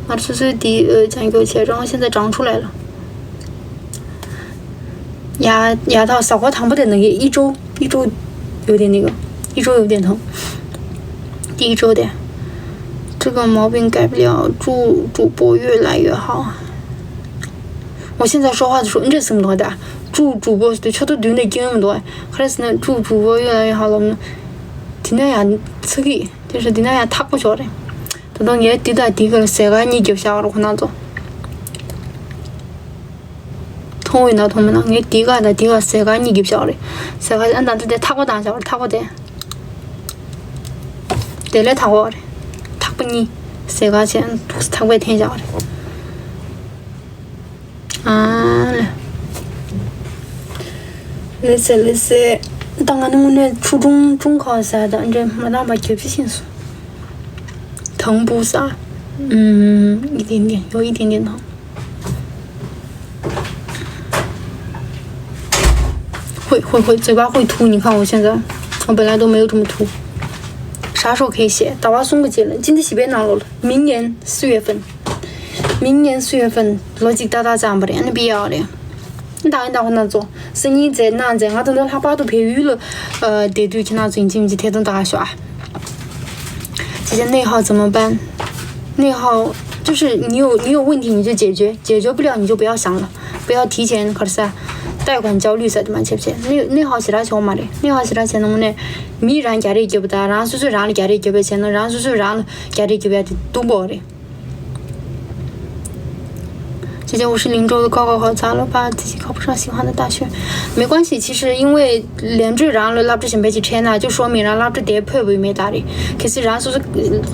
啊，是最低呃讲究起来，然后现在长出来了。 牙牙套 ཟ་ཁང་དང་པོ་དེ་ནང་གི་一周一周有点那个，一周有点疼。第一周的，这个毛病改不了，祝主播越来越好。我现在说话的时候，你这怎么的？祝主播对，差不多对那经那么多，还是那祝主播越来越好了。 དེ་ན་ཡང་ཚ་གི། དེ་ཧྲ་དེ་ན་ཡང་ཐག་པོ་ཆོག་རེད། ད་དུང་ངས་དེ་དང་དེ་ག་ལ་ཟས་ག་གཉིས་རྒྱབ་བཞག་རོགས་ཁོ་ན་ཚོ། མཐོང་བས་ན་མཐོང་མེད་ན་ངས་དེ་ག་དང་དེ་ག་ཟས་ག་གཉིས་རྒྱབ་བཞག་རེད། ཟས་ག་ཨ་ད་ད་དེ་ཐག་པ་བཏང་བཞག་རེད། ཐག་པ་དེ། དེ་ལས་ཐག་པ་རེད། ཐག་པ་གཉིས། ཟས་ག་བྱས་ཐག་པས་འཐེན་བཞག་རེད། ཨ་ལེ། ལེ་སེ་ལེ་སེ། ད་ང་ནི་དངོས་གནས་ཆུ་ཀྲུང་ཀྲུང་ཁ་ཟ་ད་འདྲེ་མ་དང་པ་རྒྱབ་ཅི་ཤིན་སོང་། དང་པོ་ཟ། ཨུམ། 一点点，有一点点疼。会会会，嘴巴会凸，你看我现在，我本来都没有这么凸。啥时候可以写？大娃送个节了，今天洗白拿了，明年四月份。 明年四月份 ལོ་གཅིག་ཏག་ཏག་ཙམ་པ་རེད། ཨ་ནི་པི་ཡག་རེད། ད་ཡིན་ད་ཁོ་ན་ཚོ་སང་ཉིན་མཛད་གནངས་མཛད། ང་ད་ལྟ་ལྷག་པར་དུ་བལ་ཡུལ་ལ་བསྡད་དུས་ཁྱེད་རང་ཚོ་ཡིན་གཅིག་མིན་གཅིག་ཐད་གཏོང་ད་ག་ཤོག་ཨ། 姐姐，内耗怎么办？内耗就是你有你有问题你就解决，解决不了你就不要想了，不要提前 ག་རེ་ཟ། 贷款焦虑ཟེར་དེ་མ་བྱེད་བྱེད། 内内耗ཞེ་དྲག་བྱེད་དགོས་མ་རེད། 内耗ཞེ་དྲག་བྱས་ན་དངོས་གནས་མི་རང་རྒྱ་རེ་རྒྱབ་པ་དང་རང་སོ་སོས་རང་ལ་རྒྱ་རེ་རྒྱབ་པ་བྱས་ན་རང་སོ་སོས་རང་ལ་རྒྱ་རེ་རྒྱབ་ཡ་དེ་སྡུག་པོ་རེད། 姐姐，我是灵州的，高考考砸了，把自己考不上喜欢的大学。没关系，其实因为连队长了，拉不着前辈去拆那，就说明让拉不着爹配不没打的。可是然后说是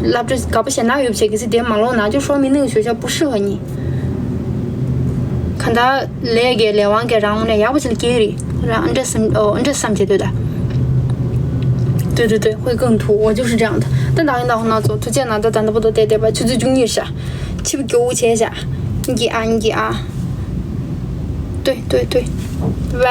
拉不着搞不显那有些，可是爹忙了那，就说明那个学校不适合你。看他来给来往给然后呢，要不是给的，然后这是哦，这三节对的。对对对，会更土，我就是这样的。但打印打红那做，推荐拿到咱的不都得得吧，就最中意啥，去不给我钱啥，你给啊，你给啊。对对对，拜拜。